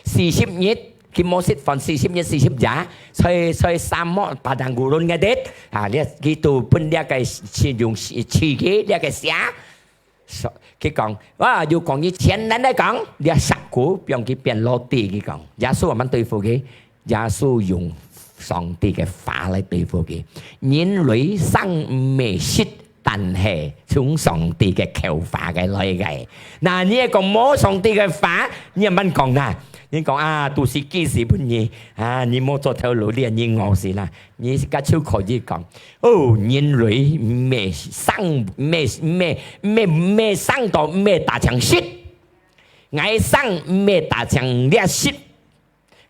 四十日，佢無食飯四十日、四十夜，在，在沙漠padang gurun該地，啊，這，佢都分這个是用，是，是佢這个蛇， 所，佢講，哇，又講佢前人來講，這石牯，變佢變roti，佢講。耶穌仰般對付佢？耶穌用上帝个話來對付佢。人類生毋係食，但係從上帝个口話个來个。那你係講無上帝个話，你仰般講啦？你講啊，都係幾時分你啊，你無做頭路，你，你餓死啦。 你自家就可以講，哦，人類毋係生，毋係，毋係，毋係，毋係生到毋係打仗食。𠊎生毋係打仗掠食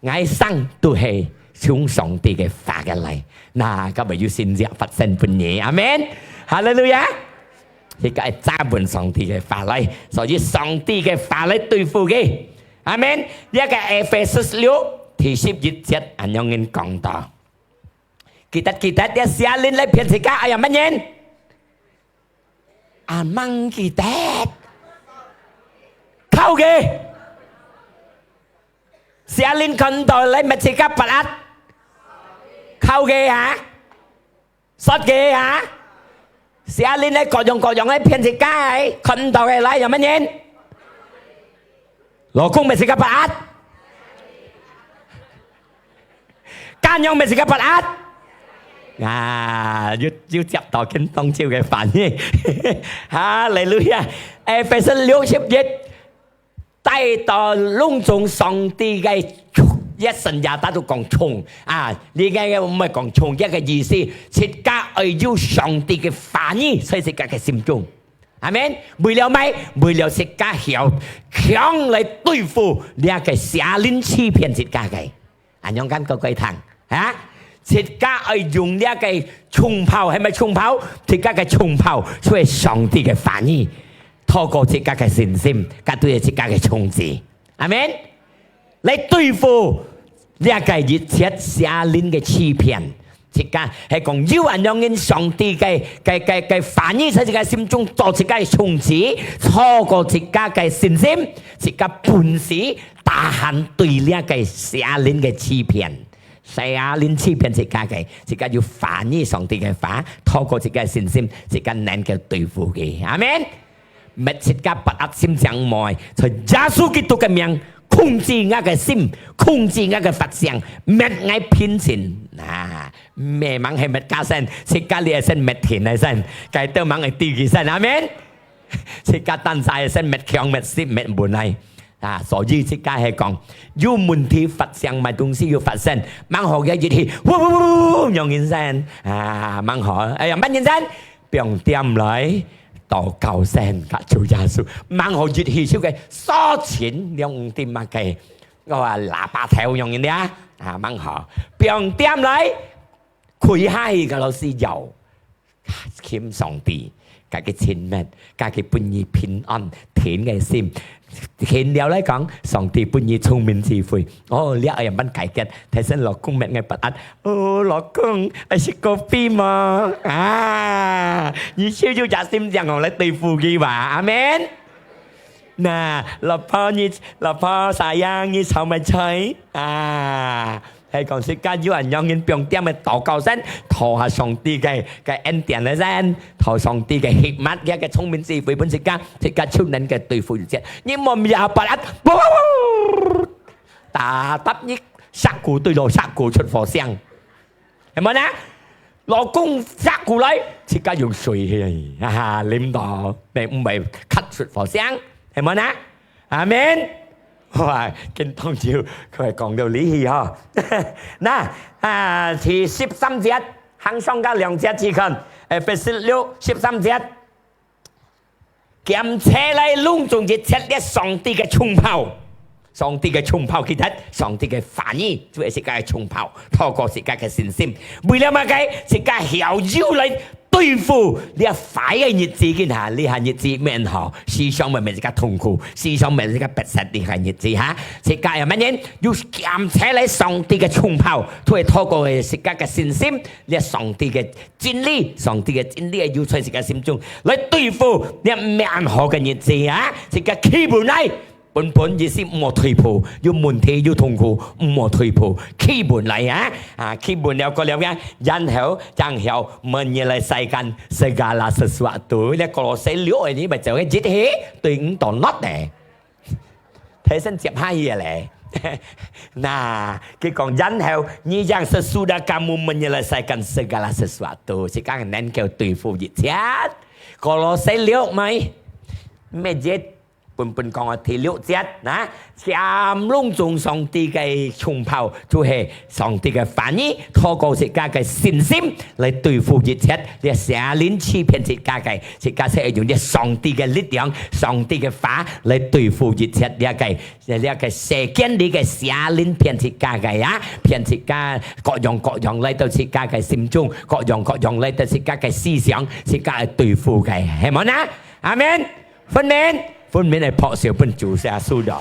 ，𠊎生都係從上帝个話个來。那，該會有神蹟發生分你。阿門。哈利路亞。這个愛揸穩上帝个話來，所以上帝个話來對付佢。阿門。這个Efesus六第十一節恁樣講到。記得，記得，這邪靈來騙自家，哎呀，麼人？啊，吂記得。靠佢。邪靈看到來搣自家發閼。靠佢啊！殺佢啊！邪靈來各樣各樣來騙自家，看到个來，有麼人？ 老公搣自家發閼？家娘搣自家發閼？啊，又，又接到緊當少个翻譯。哈利路亞！Efesus六十一，帶到攏總上帝个一神也，大家都講衝啊！你个毋係講衝擊个意思，自家愛有上帝个話語在自家个心中。 阿門。為了麼个？為了自家曉強來對付這个邪靈欺騙自家个。恁樣敢各位聽？啊？自家愛用這个銃炮，係麼个銃炮？自家个銃炮，就係上帝个話語，透過自家个信心，佮對自家个衝擊。 阿門。來對付這个一切邪靈个欺騙。自家係講有恁樣个上帝个，个，个，个話語在自家心中做自家个衝擊，透過自家个信心，自家本事，tahan對這个邪靈个欺騙。邪靈欺騙自家个，自家有話語上帝个話，透過自家个信心，自家能夠對付佢。阿門。 搣自家發閼心腸，毋愛，在耶穌基督个名，控制𠊎个心，控制𠊎个發聲，搣𠊎平靜。啊，毋係吂係搣家先，自家這先搣天个先，該兜吂係地个先，阿門。自家單儕个先搣強、搣實、搣穩來。啊，所以自家係講，有問題發生，麼東西有發生，吂好个一氣，呼呼呼呼，仰人先，啊，吂好，哎呀，麼人先？ 放恬來，禱告先，佮主耶穌，吂好一氣就个燒錢，兩五點麼个，𠊎話喇叭頭用人呀，啊，吂好，放恬來，跪下去个老師要，尋上帝，佮佢親密，佮佢分你平安，定个心， 天了來講，上帝分你聰明智慧。哦，這愛樣般解決？提醒老公搣𠊎發閼。哦，老公，愛食咖啡無？啊，你就有這心腸哦，來對付佢吧。阿門。那，老婆，你，老婆，sayang，你炒麼菜？啊， 係講自家有恁樣人放恬个禱告先，討下上帝个，个恩典个先，討上帝个hikmat，佢个聰明智慧分自家，自家就能夠對付一切。你莫也發閼，嗚嗚嗚，打打你，石牯對落石牯出火星，係無呢？老公石牯來，自家用水去，哈哈，淋到，你毋會咳出火星，係無呢？ 阿門。哇，跟當久，佢講到這去吼。那，啊，第十三節，行上个兩節去看，Efesus六十三節。兼且來攏總一切這上帝个銃炮，上帝个銃炮，記得，上帝个話語，就係自家个銃炮，透過自家个信心。為了麼个？自家曉有來 對付這壞个日子，今下，這下日子毋好，時常會搣自家痛苦，時常搣自家迫切，這下日子哈，自家有麼人？有兼且來上帝个銃炮，就會透過自家个信心，這上帝个真理，上帝个真理有在自家心中，來對付這毋好个日子啊，自家企穩來。 本本意思毋好退步，有問題有痛苦，毋好退步，企穩來啊！啊，企穩了過了呀，然後正曉menyelesaikan segala sesuatu。這歌羅西六个你咪就係一起對五到六呢，提升接下去个咧。那，佢講，然後你yang sesudah kamu menyelesaikan segala sesuatu，係講能夠對付一切。歌羅西六咪，每日本本講个第六節，那，摻攏總上帝个銃炮，就係上帝个話語，透過自家个信心來對付一切，這邪靈欺騙自家个，自家係用這上帝个力量，上帝个話來對付一切，這个，這个世間裡个邪靈騙自家个啊，騙自家各樣各樣來到自家个心中，各樣各樣來到自家个思想，自家愛對付个，係無呢？阿門。 分明，分明个拍手分主耶穌咯。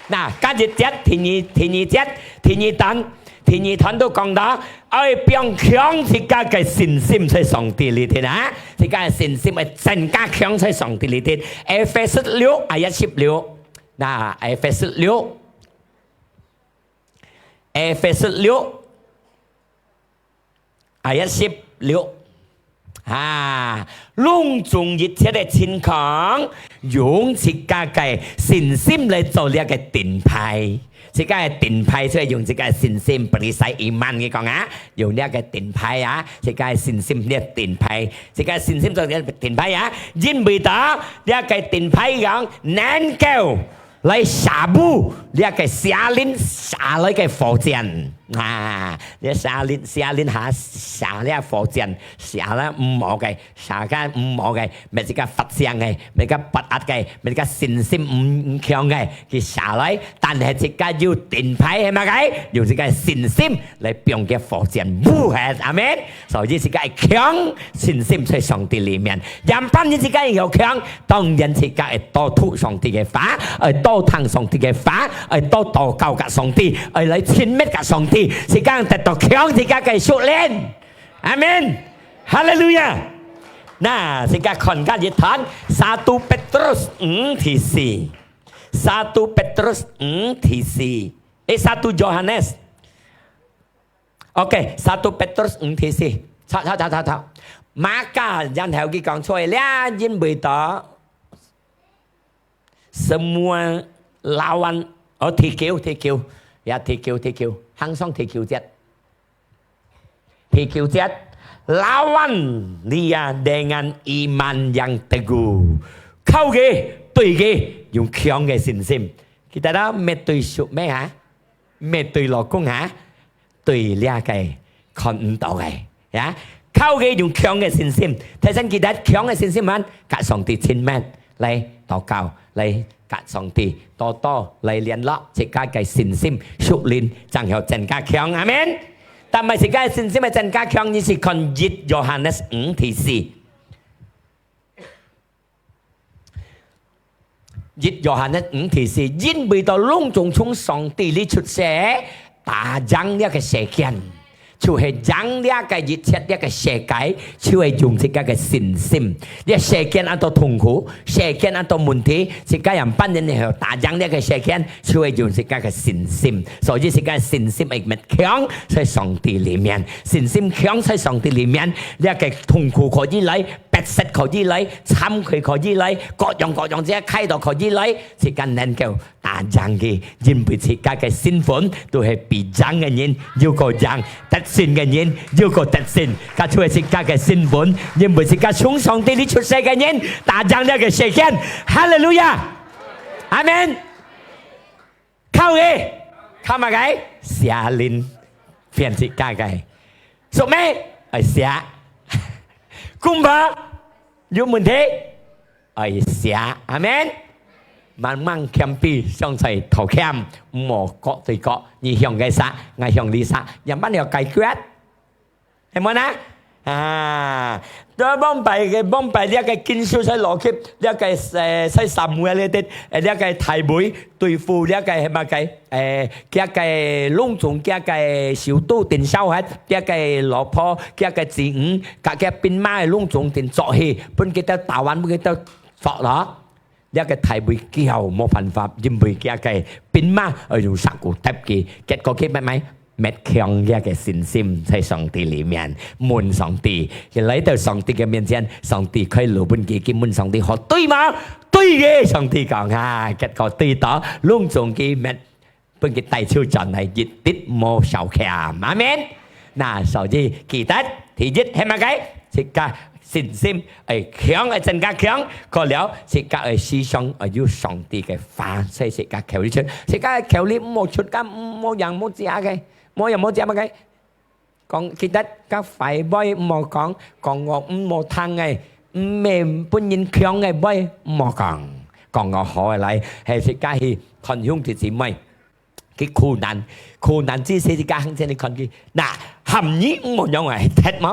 那，今日節，第二，第二節，第二段，第二段都講到，愛放強自家个信心在上帝裡頭啊，自家个信心愛增加強在上帝裡頭。Efesus六，ayat十六，那，Efesus六，Efesus六， ayat十六。啊，攏總一切个情況，用自家个信心來做這个盾牌。自家个盾牌就係用自家个信心，perisai iman佢講啊，用這个盾牌啊，自家个信心這个盾牌，自家个信心做這个盾牌啊，因為到這个盾牌講，能夠 來射嗚這个邪靈射來个火箭。啊，這邪靈，邪靈下射這火箭，射了毋好个，射个毋好个，乜自家發聲个，乜自家發閼个，乜自家信心毋，毋強个，佢射來，但係自家有盾牌係麼个？有自家信心來放个火箭，嗚忒，阿門。所以自家愛強信心在上帝裡面，仰般你自家愛強， 當然自家愛多讀上帝个話，愛多聽上帝个話，愛多禱告佮上帝，愛來親密佮上帝，自家得到強自家个屬靈。阿門。哈利路亞。那，自家看加一段，satu Petrus五第四。satu Petrus五第四。誒，satu Yohanes。 OK，satu Petrus五第四。著，著，著，著，著。Maka，然後佢講出來了，因為到semua lawan，哦，第九，第九，呀，第九，第九，行上第九節。第九節，lawan dia dengan iman yang teguh。靠佢，對佢，用強个信心。記得啦，乜對手，乜哈？乜對老公哈？ 對這个看毋到个，呀，靠佢用強个信心，提醒佢得強个信心嘛，佮上帝親密，來禱告，來佮上帝多多來聯絡，自家个信心，屬靈正有增加強，阿門。但係自家个信心个增加強，你係看一Yohanes五第四。 一Yohanes五第四，因為到攏總從上帝裡出世，打贏這个世間，就係贏這个一切這个世界，就係用自家个信心。這世間恁多痛苦，世間恁多問題，自家仰般能夠打贏這个世間，就係用自家个信心。所以自家个信心愛強在上帝裡面，信心強在上帝裡面，這个痛苦可以來， 逼迫可以來，慚愧可以來，各樣各樣這个態度可以來，自家能夠打贏佢，因為自家个身份都係比贏个人又過贏，得勝个人又過得勝。佢就係自家个身份，因為自家從上帝裡出世个人，打贏這个世間。哈利路亞！阿門！ 靠佢，靠麼个？邪靈騙自家个。屬咩？愛邪。公婆有問題，愛邪。阿門。慢慢謙卑，上帝頭謙，毋好各對各，你向佢啥，𠊎向你啥，仰般了解決？ 係無呢？啊，到往擺个，往擺這个經書在落去，這个，呃，在撒母耳裡底，呃，這个大衛對付這个係麼个？呃，這个攏總，這个首都定燒忒，這个老婆，這个子女，佮這兵馬个攏總定捉去，分佢兜打完，分佢兜捉咯。 這个大衛驕無辦法，因為佢个兵馬愛用石牯踏佢，結果佢乜乜，乜強佢个信心在上帝裡面，問上帝，佢來到上帝个面前，上帝開路分佢，佢問上帝：「好對嗎？」「對个。」上帝講啊，結果對到，攏總佢乜 分佢帶走轉來，一滴無少欠。阿門。那所以記得，第一係麼个？自家信心，愛強，愛增加強，過了，自家愛時常愛有上帝个話，所以自家口裡出，自家个口裡毋好出个，毋好飲，毋好食个，毋好飲，毋好食麼个。講，記得，該壞話毋好講，講𠊎毋好聽个，毋係分人強个話，毋好講，講𠊎好个來，係自家去看兄弟姊妹。 佢苦難，苦難之時，自家行前去看佢。那，喊你毋好仰仔，忒無？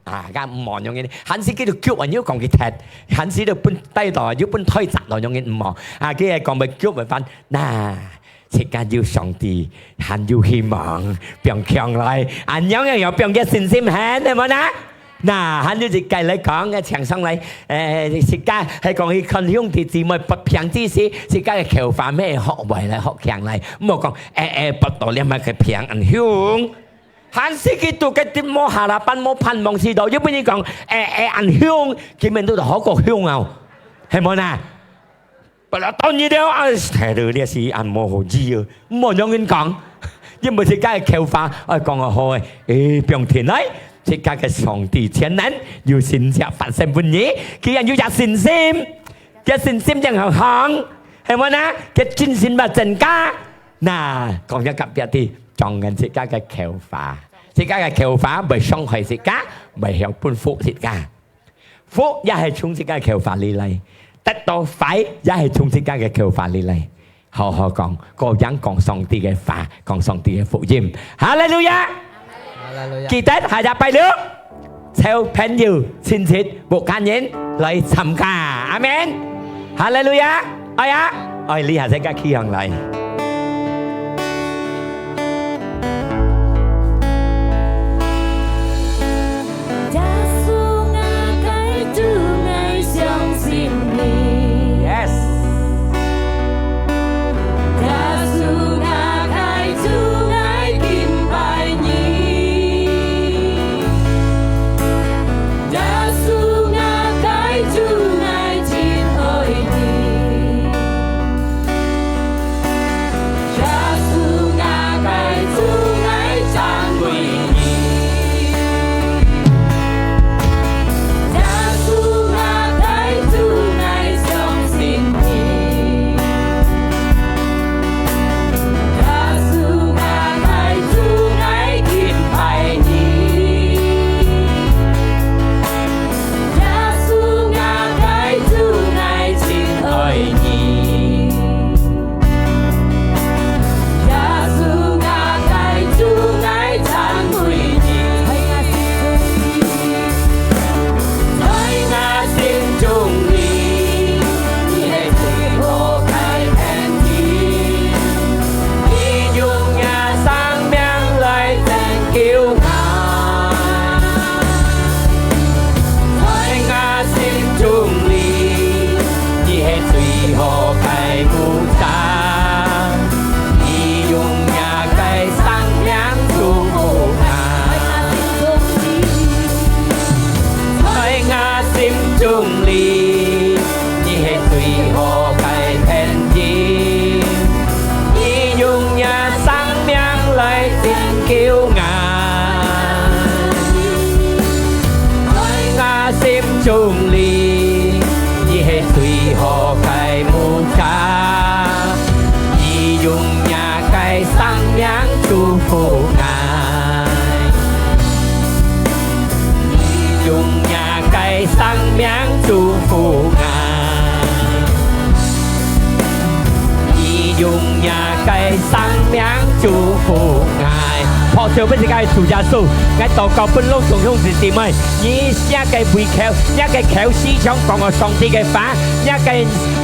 啊，該毋好仰仔，還係佢都腳啊，又講佢忒，還係都分帶到，又分推責到，仰仔毋好。啊，佢係講要腳个番，那，自家有上帝，還有希望，放強來，恁樣樣有放个信心，係無呢？ 那，還有一個來講，个請上來，誒，自家係講去看兄弟姊妹發病之時，自家个口話愛學會來，學強來，毋好講，誒，誒，發到這麼个病恁凶。還係佢都个無下啦，半無盼望時到，又分你講，誒，誒，恁凶，根本都好過凶啊，係無呢？ 不啦，當然了，啊，忒了，這係恁無好意哦，毋好仰仔講。因為自家个口話，愛講个好个，誒，放定來，自家个上帝全能，有神蹟發生分你，既然有隻信心，這信心正好行，係無呢？這信心嘛增加。那，講一隔壁个，掌管自家个口話，自家个口話，毋會傷害自家，毋會曉分福自家。 福也係從自家口話裡來，得到壞也係從自家个口話裡來。好好講，各樣講上帝个話，講上帝个福音。哈利路亞！哈利路亞！記得下隻拜六，招朋友、親戚、屋下人來參加。阿門。哈利路亞！哎呀，愛你下世界企上來。 耶穌啊，𠊎主，𠊎相信你。Yes。耶穌啊，𠊎主，𠊎敬拜你。耶穌啊，𠊎主，𠊎真愛你。 耶穌啊，𠊎主，𠊎讚美你。耶穌啊，𠊎主，𠊎相信你。耶穌啊，𠊎主，𠊎敬拜你。 耶穌啊，𠊎主，𠊎真愛你。耶穌啊，𠊎主，𠊎讚美你。在𠊎心中裡，你係最好个天地。 你用若生命來拯救𠊎。在𠊎心中裡，你係最好个牧者。你用若个生命祝福𠊎。在𠊎心中裡， 你係最好个天地，你用若生命來拯救𠊎。在𠊎心中裡，你係最好个牧者，你用若个生命祝福𠊎。 你用若个生命祝福𠊎，你用若个生命祝福𠊎。拍手分自家个主耶穌，𠊎禱告分攏總兄弟姊妹，你若个胃口，若个口時常講个上帝个話，若个，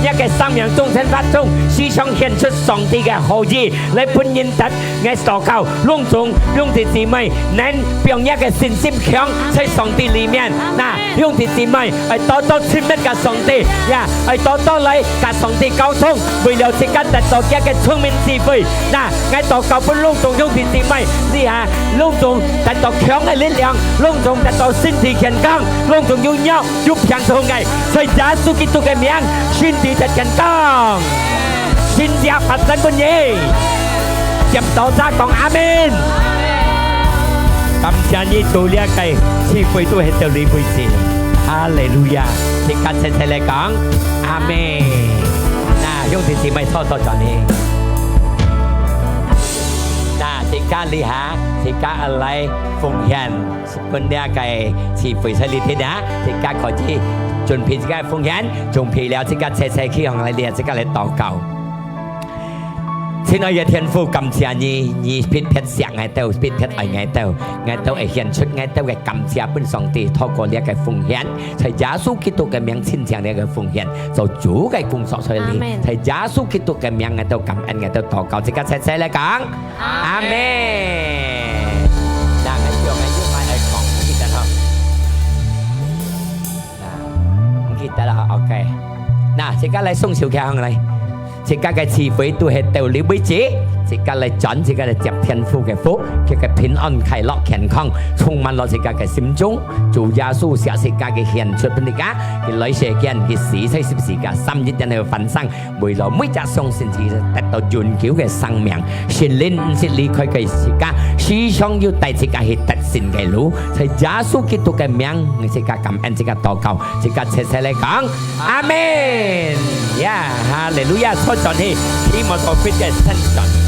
若个生命中生活中，時常顯出上帝个好意，來分人得 𠊎禱告，攏總兄弟姊妹，能放若个信心強在上帝裡面。阿們。那，兄弟姊妹，愛多多親密佮上帝，呀，愛多多來佮上帝溝通，為了自家得到佢个聰明智慧。那，𠊎禱告分攏總兄弟姊妹，這下攏總得到強个力量，攏總得到身體健康，攏總有肉有病痛个，在耶穌基督个名，身體得健康。 神蹟發生分你。接到再講阿們。感謝你做這个聚會都係到這為止。哈利路亞！自家齊齊來講，阿們。那兄弟姊妹坐坐轉去。那自家這下，自家來奉獻，分這个聚會在這天啊，自家可以準備自家奉獻，準備了自家齊齊去向來這，自家來禱告。 親愛个天父，感謝你，你特別惜𠊎兜，特別愛𠊎兜，𠊎兜會獻出𠊎兜个感謝分上帝，透過這个奉獻，在耶穌基督个名，親像這个奉獻，做主个工作在這。阿們。在耶穌基督个名，𠊎兜感恩，𠊎兜禱告，自家齊齊來講，阿們。阿們。那𠊎用个用个來講，記得吼。那，毋記得了吼，OK。那，自家來雙手擎䟘來。 自家个聚會都係到這為止，自家來轉，自家來接天父个福，佢个平安、快樂、健康，充滿了自家个心中。主耶穌惜自家个獻出分自家，佢來世間，佢死在十字架，三日然後翻生，為了每隻相信佢得到永久个生命。聖靈毋識離開佢自家，時常有帶自家去得勝个路。在耶穌基督个名，自家感恩，自家禱告，自家齊齊來講， 阿們。呀，哈利路亞！坐轉去，提摩太fit个身段。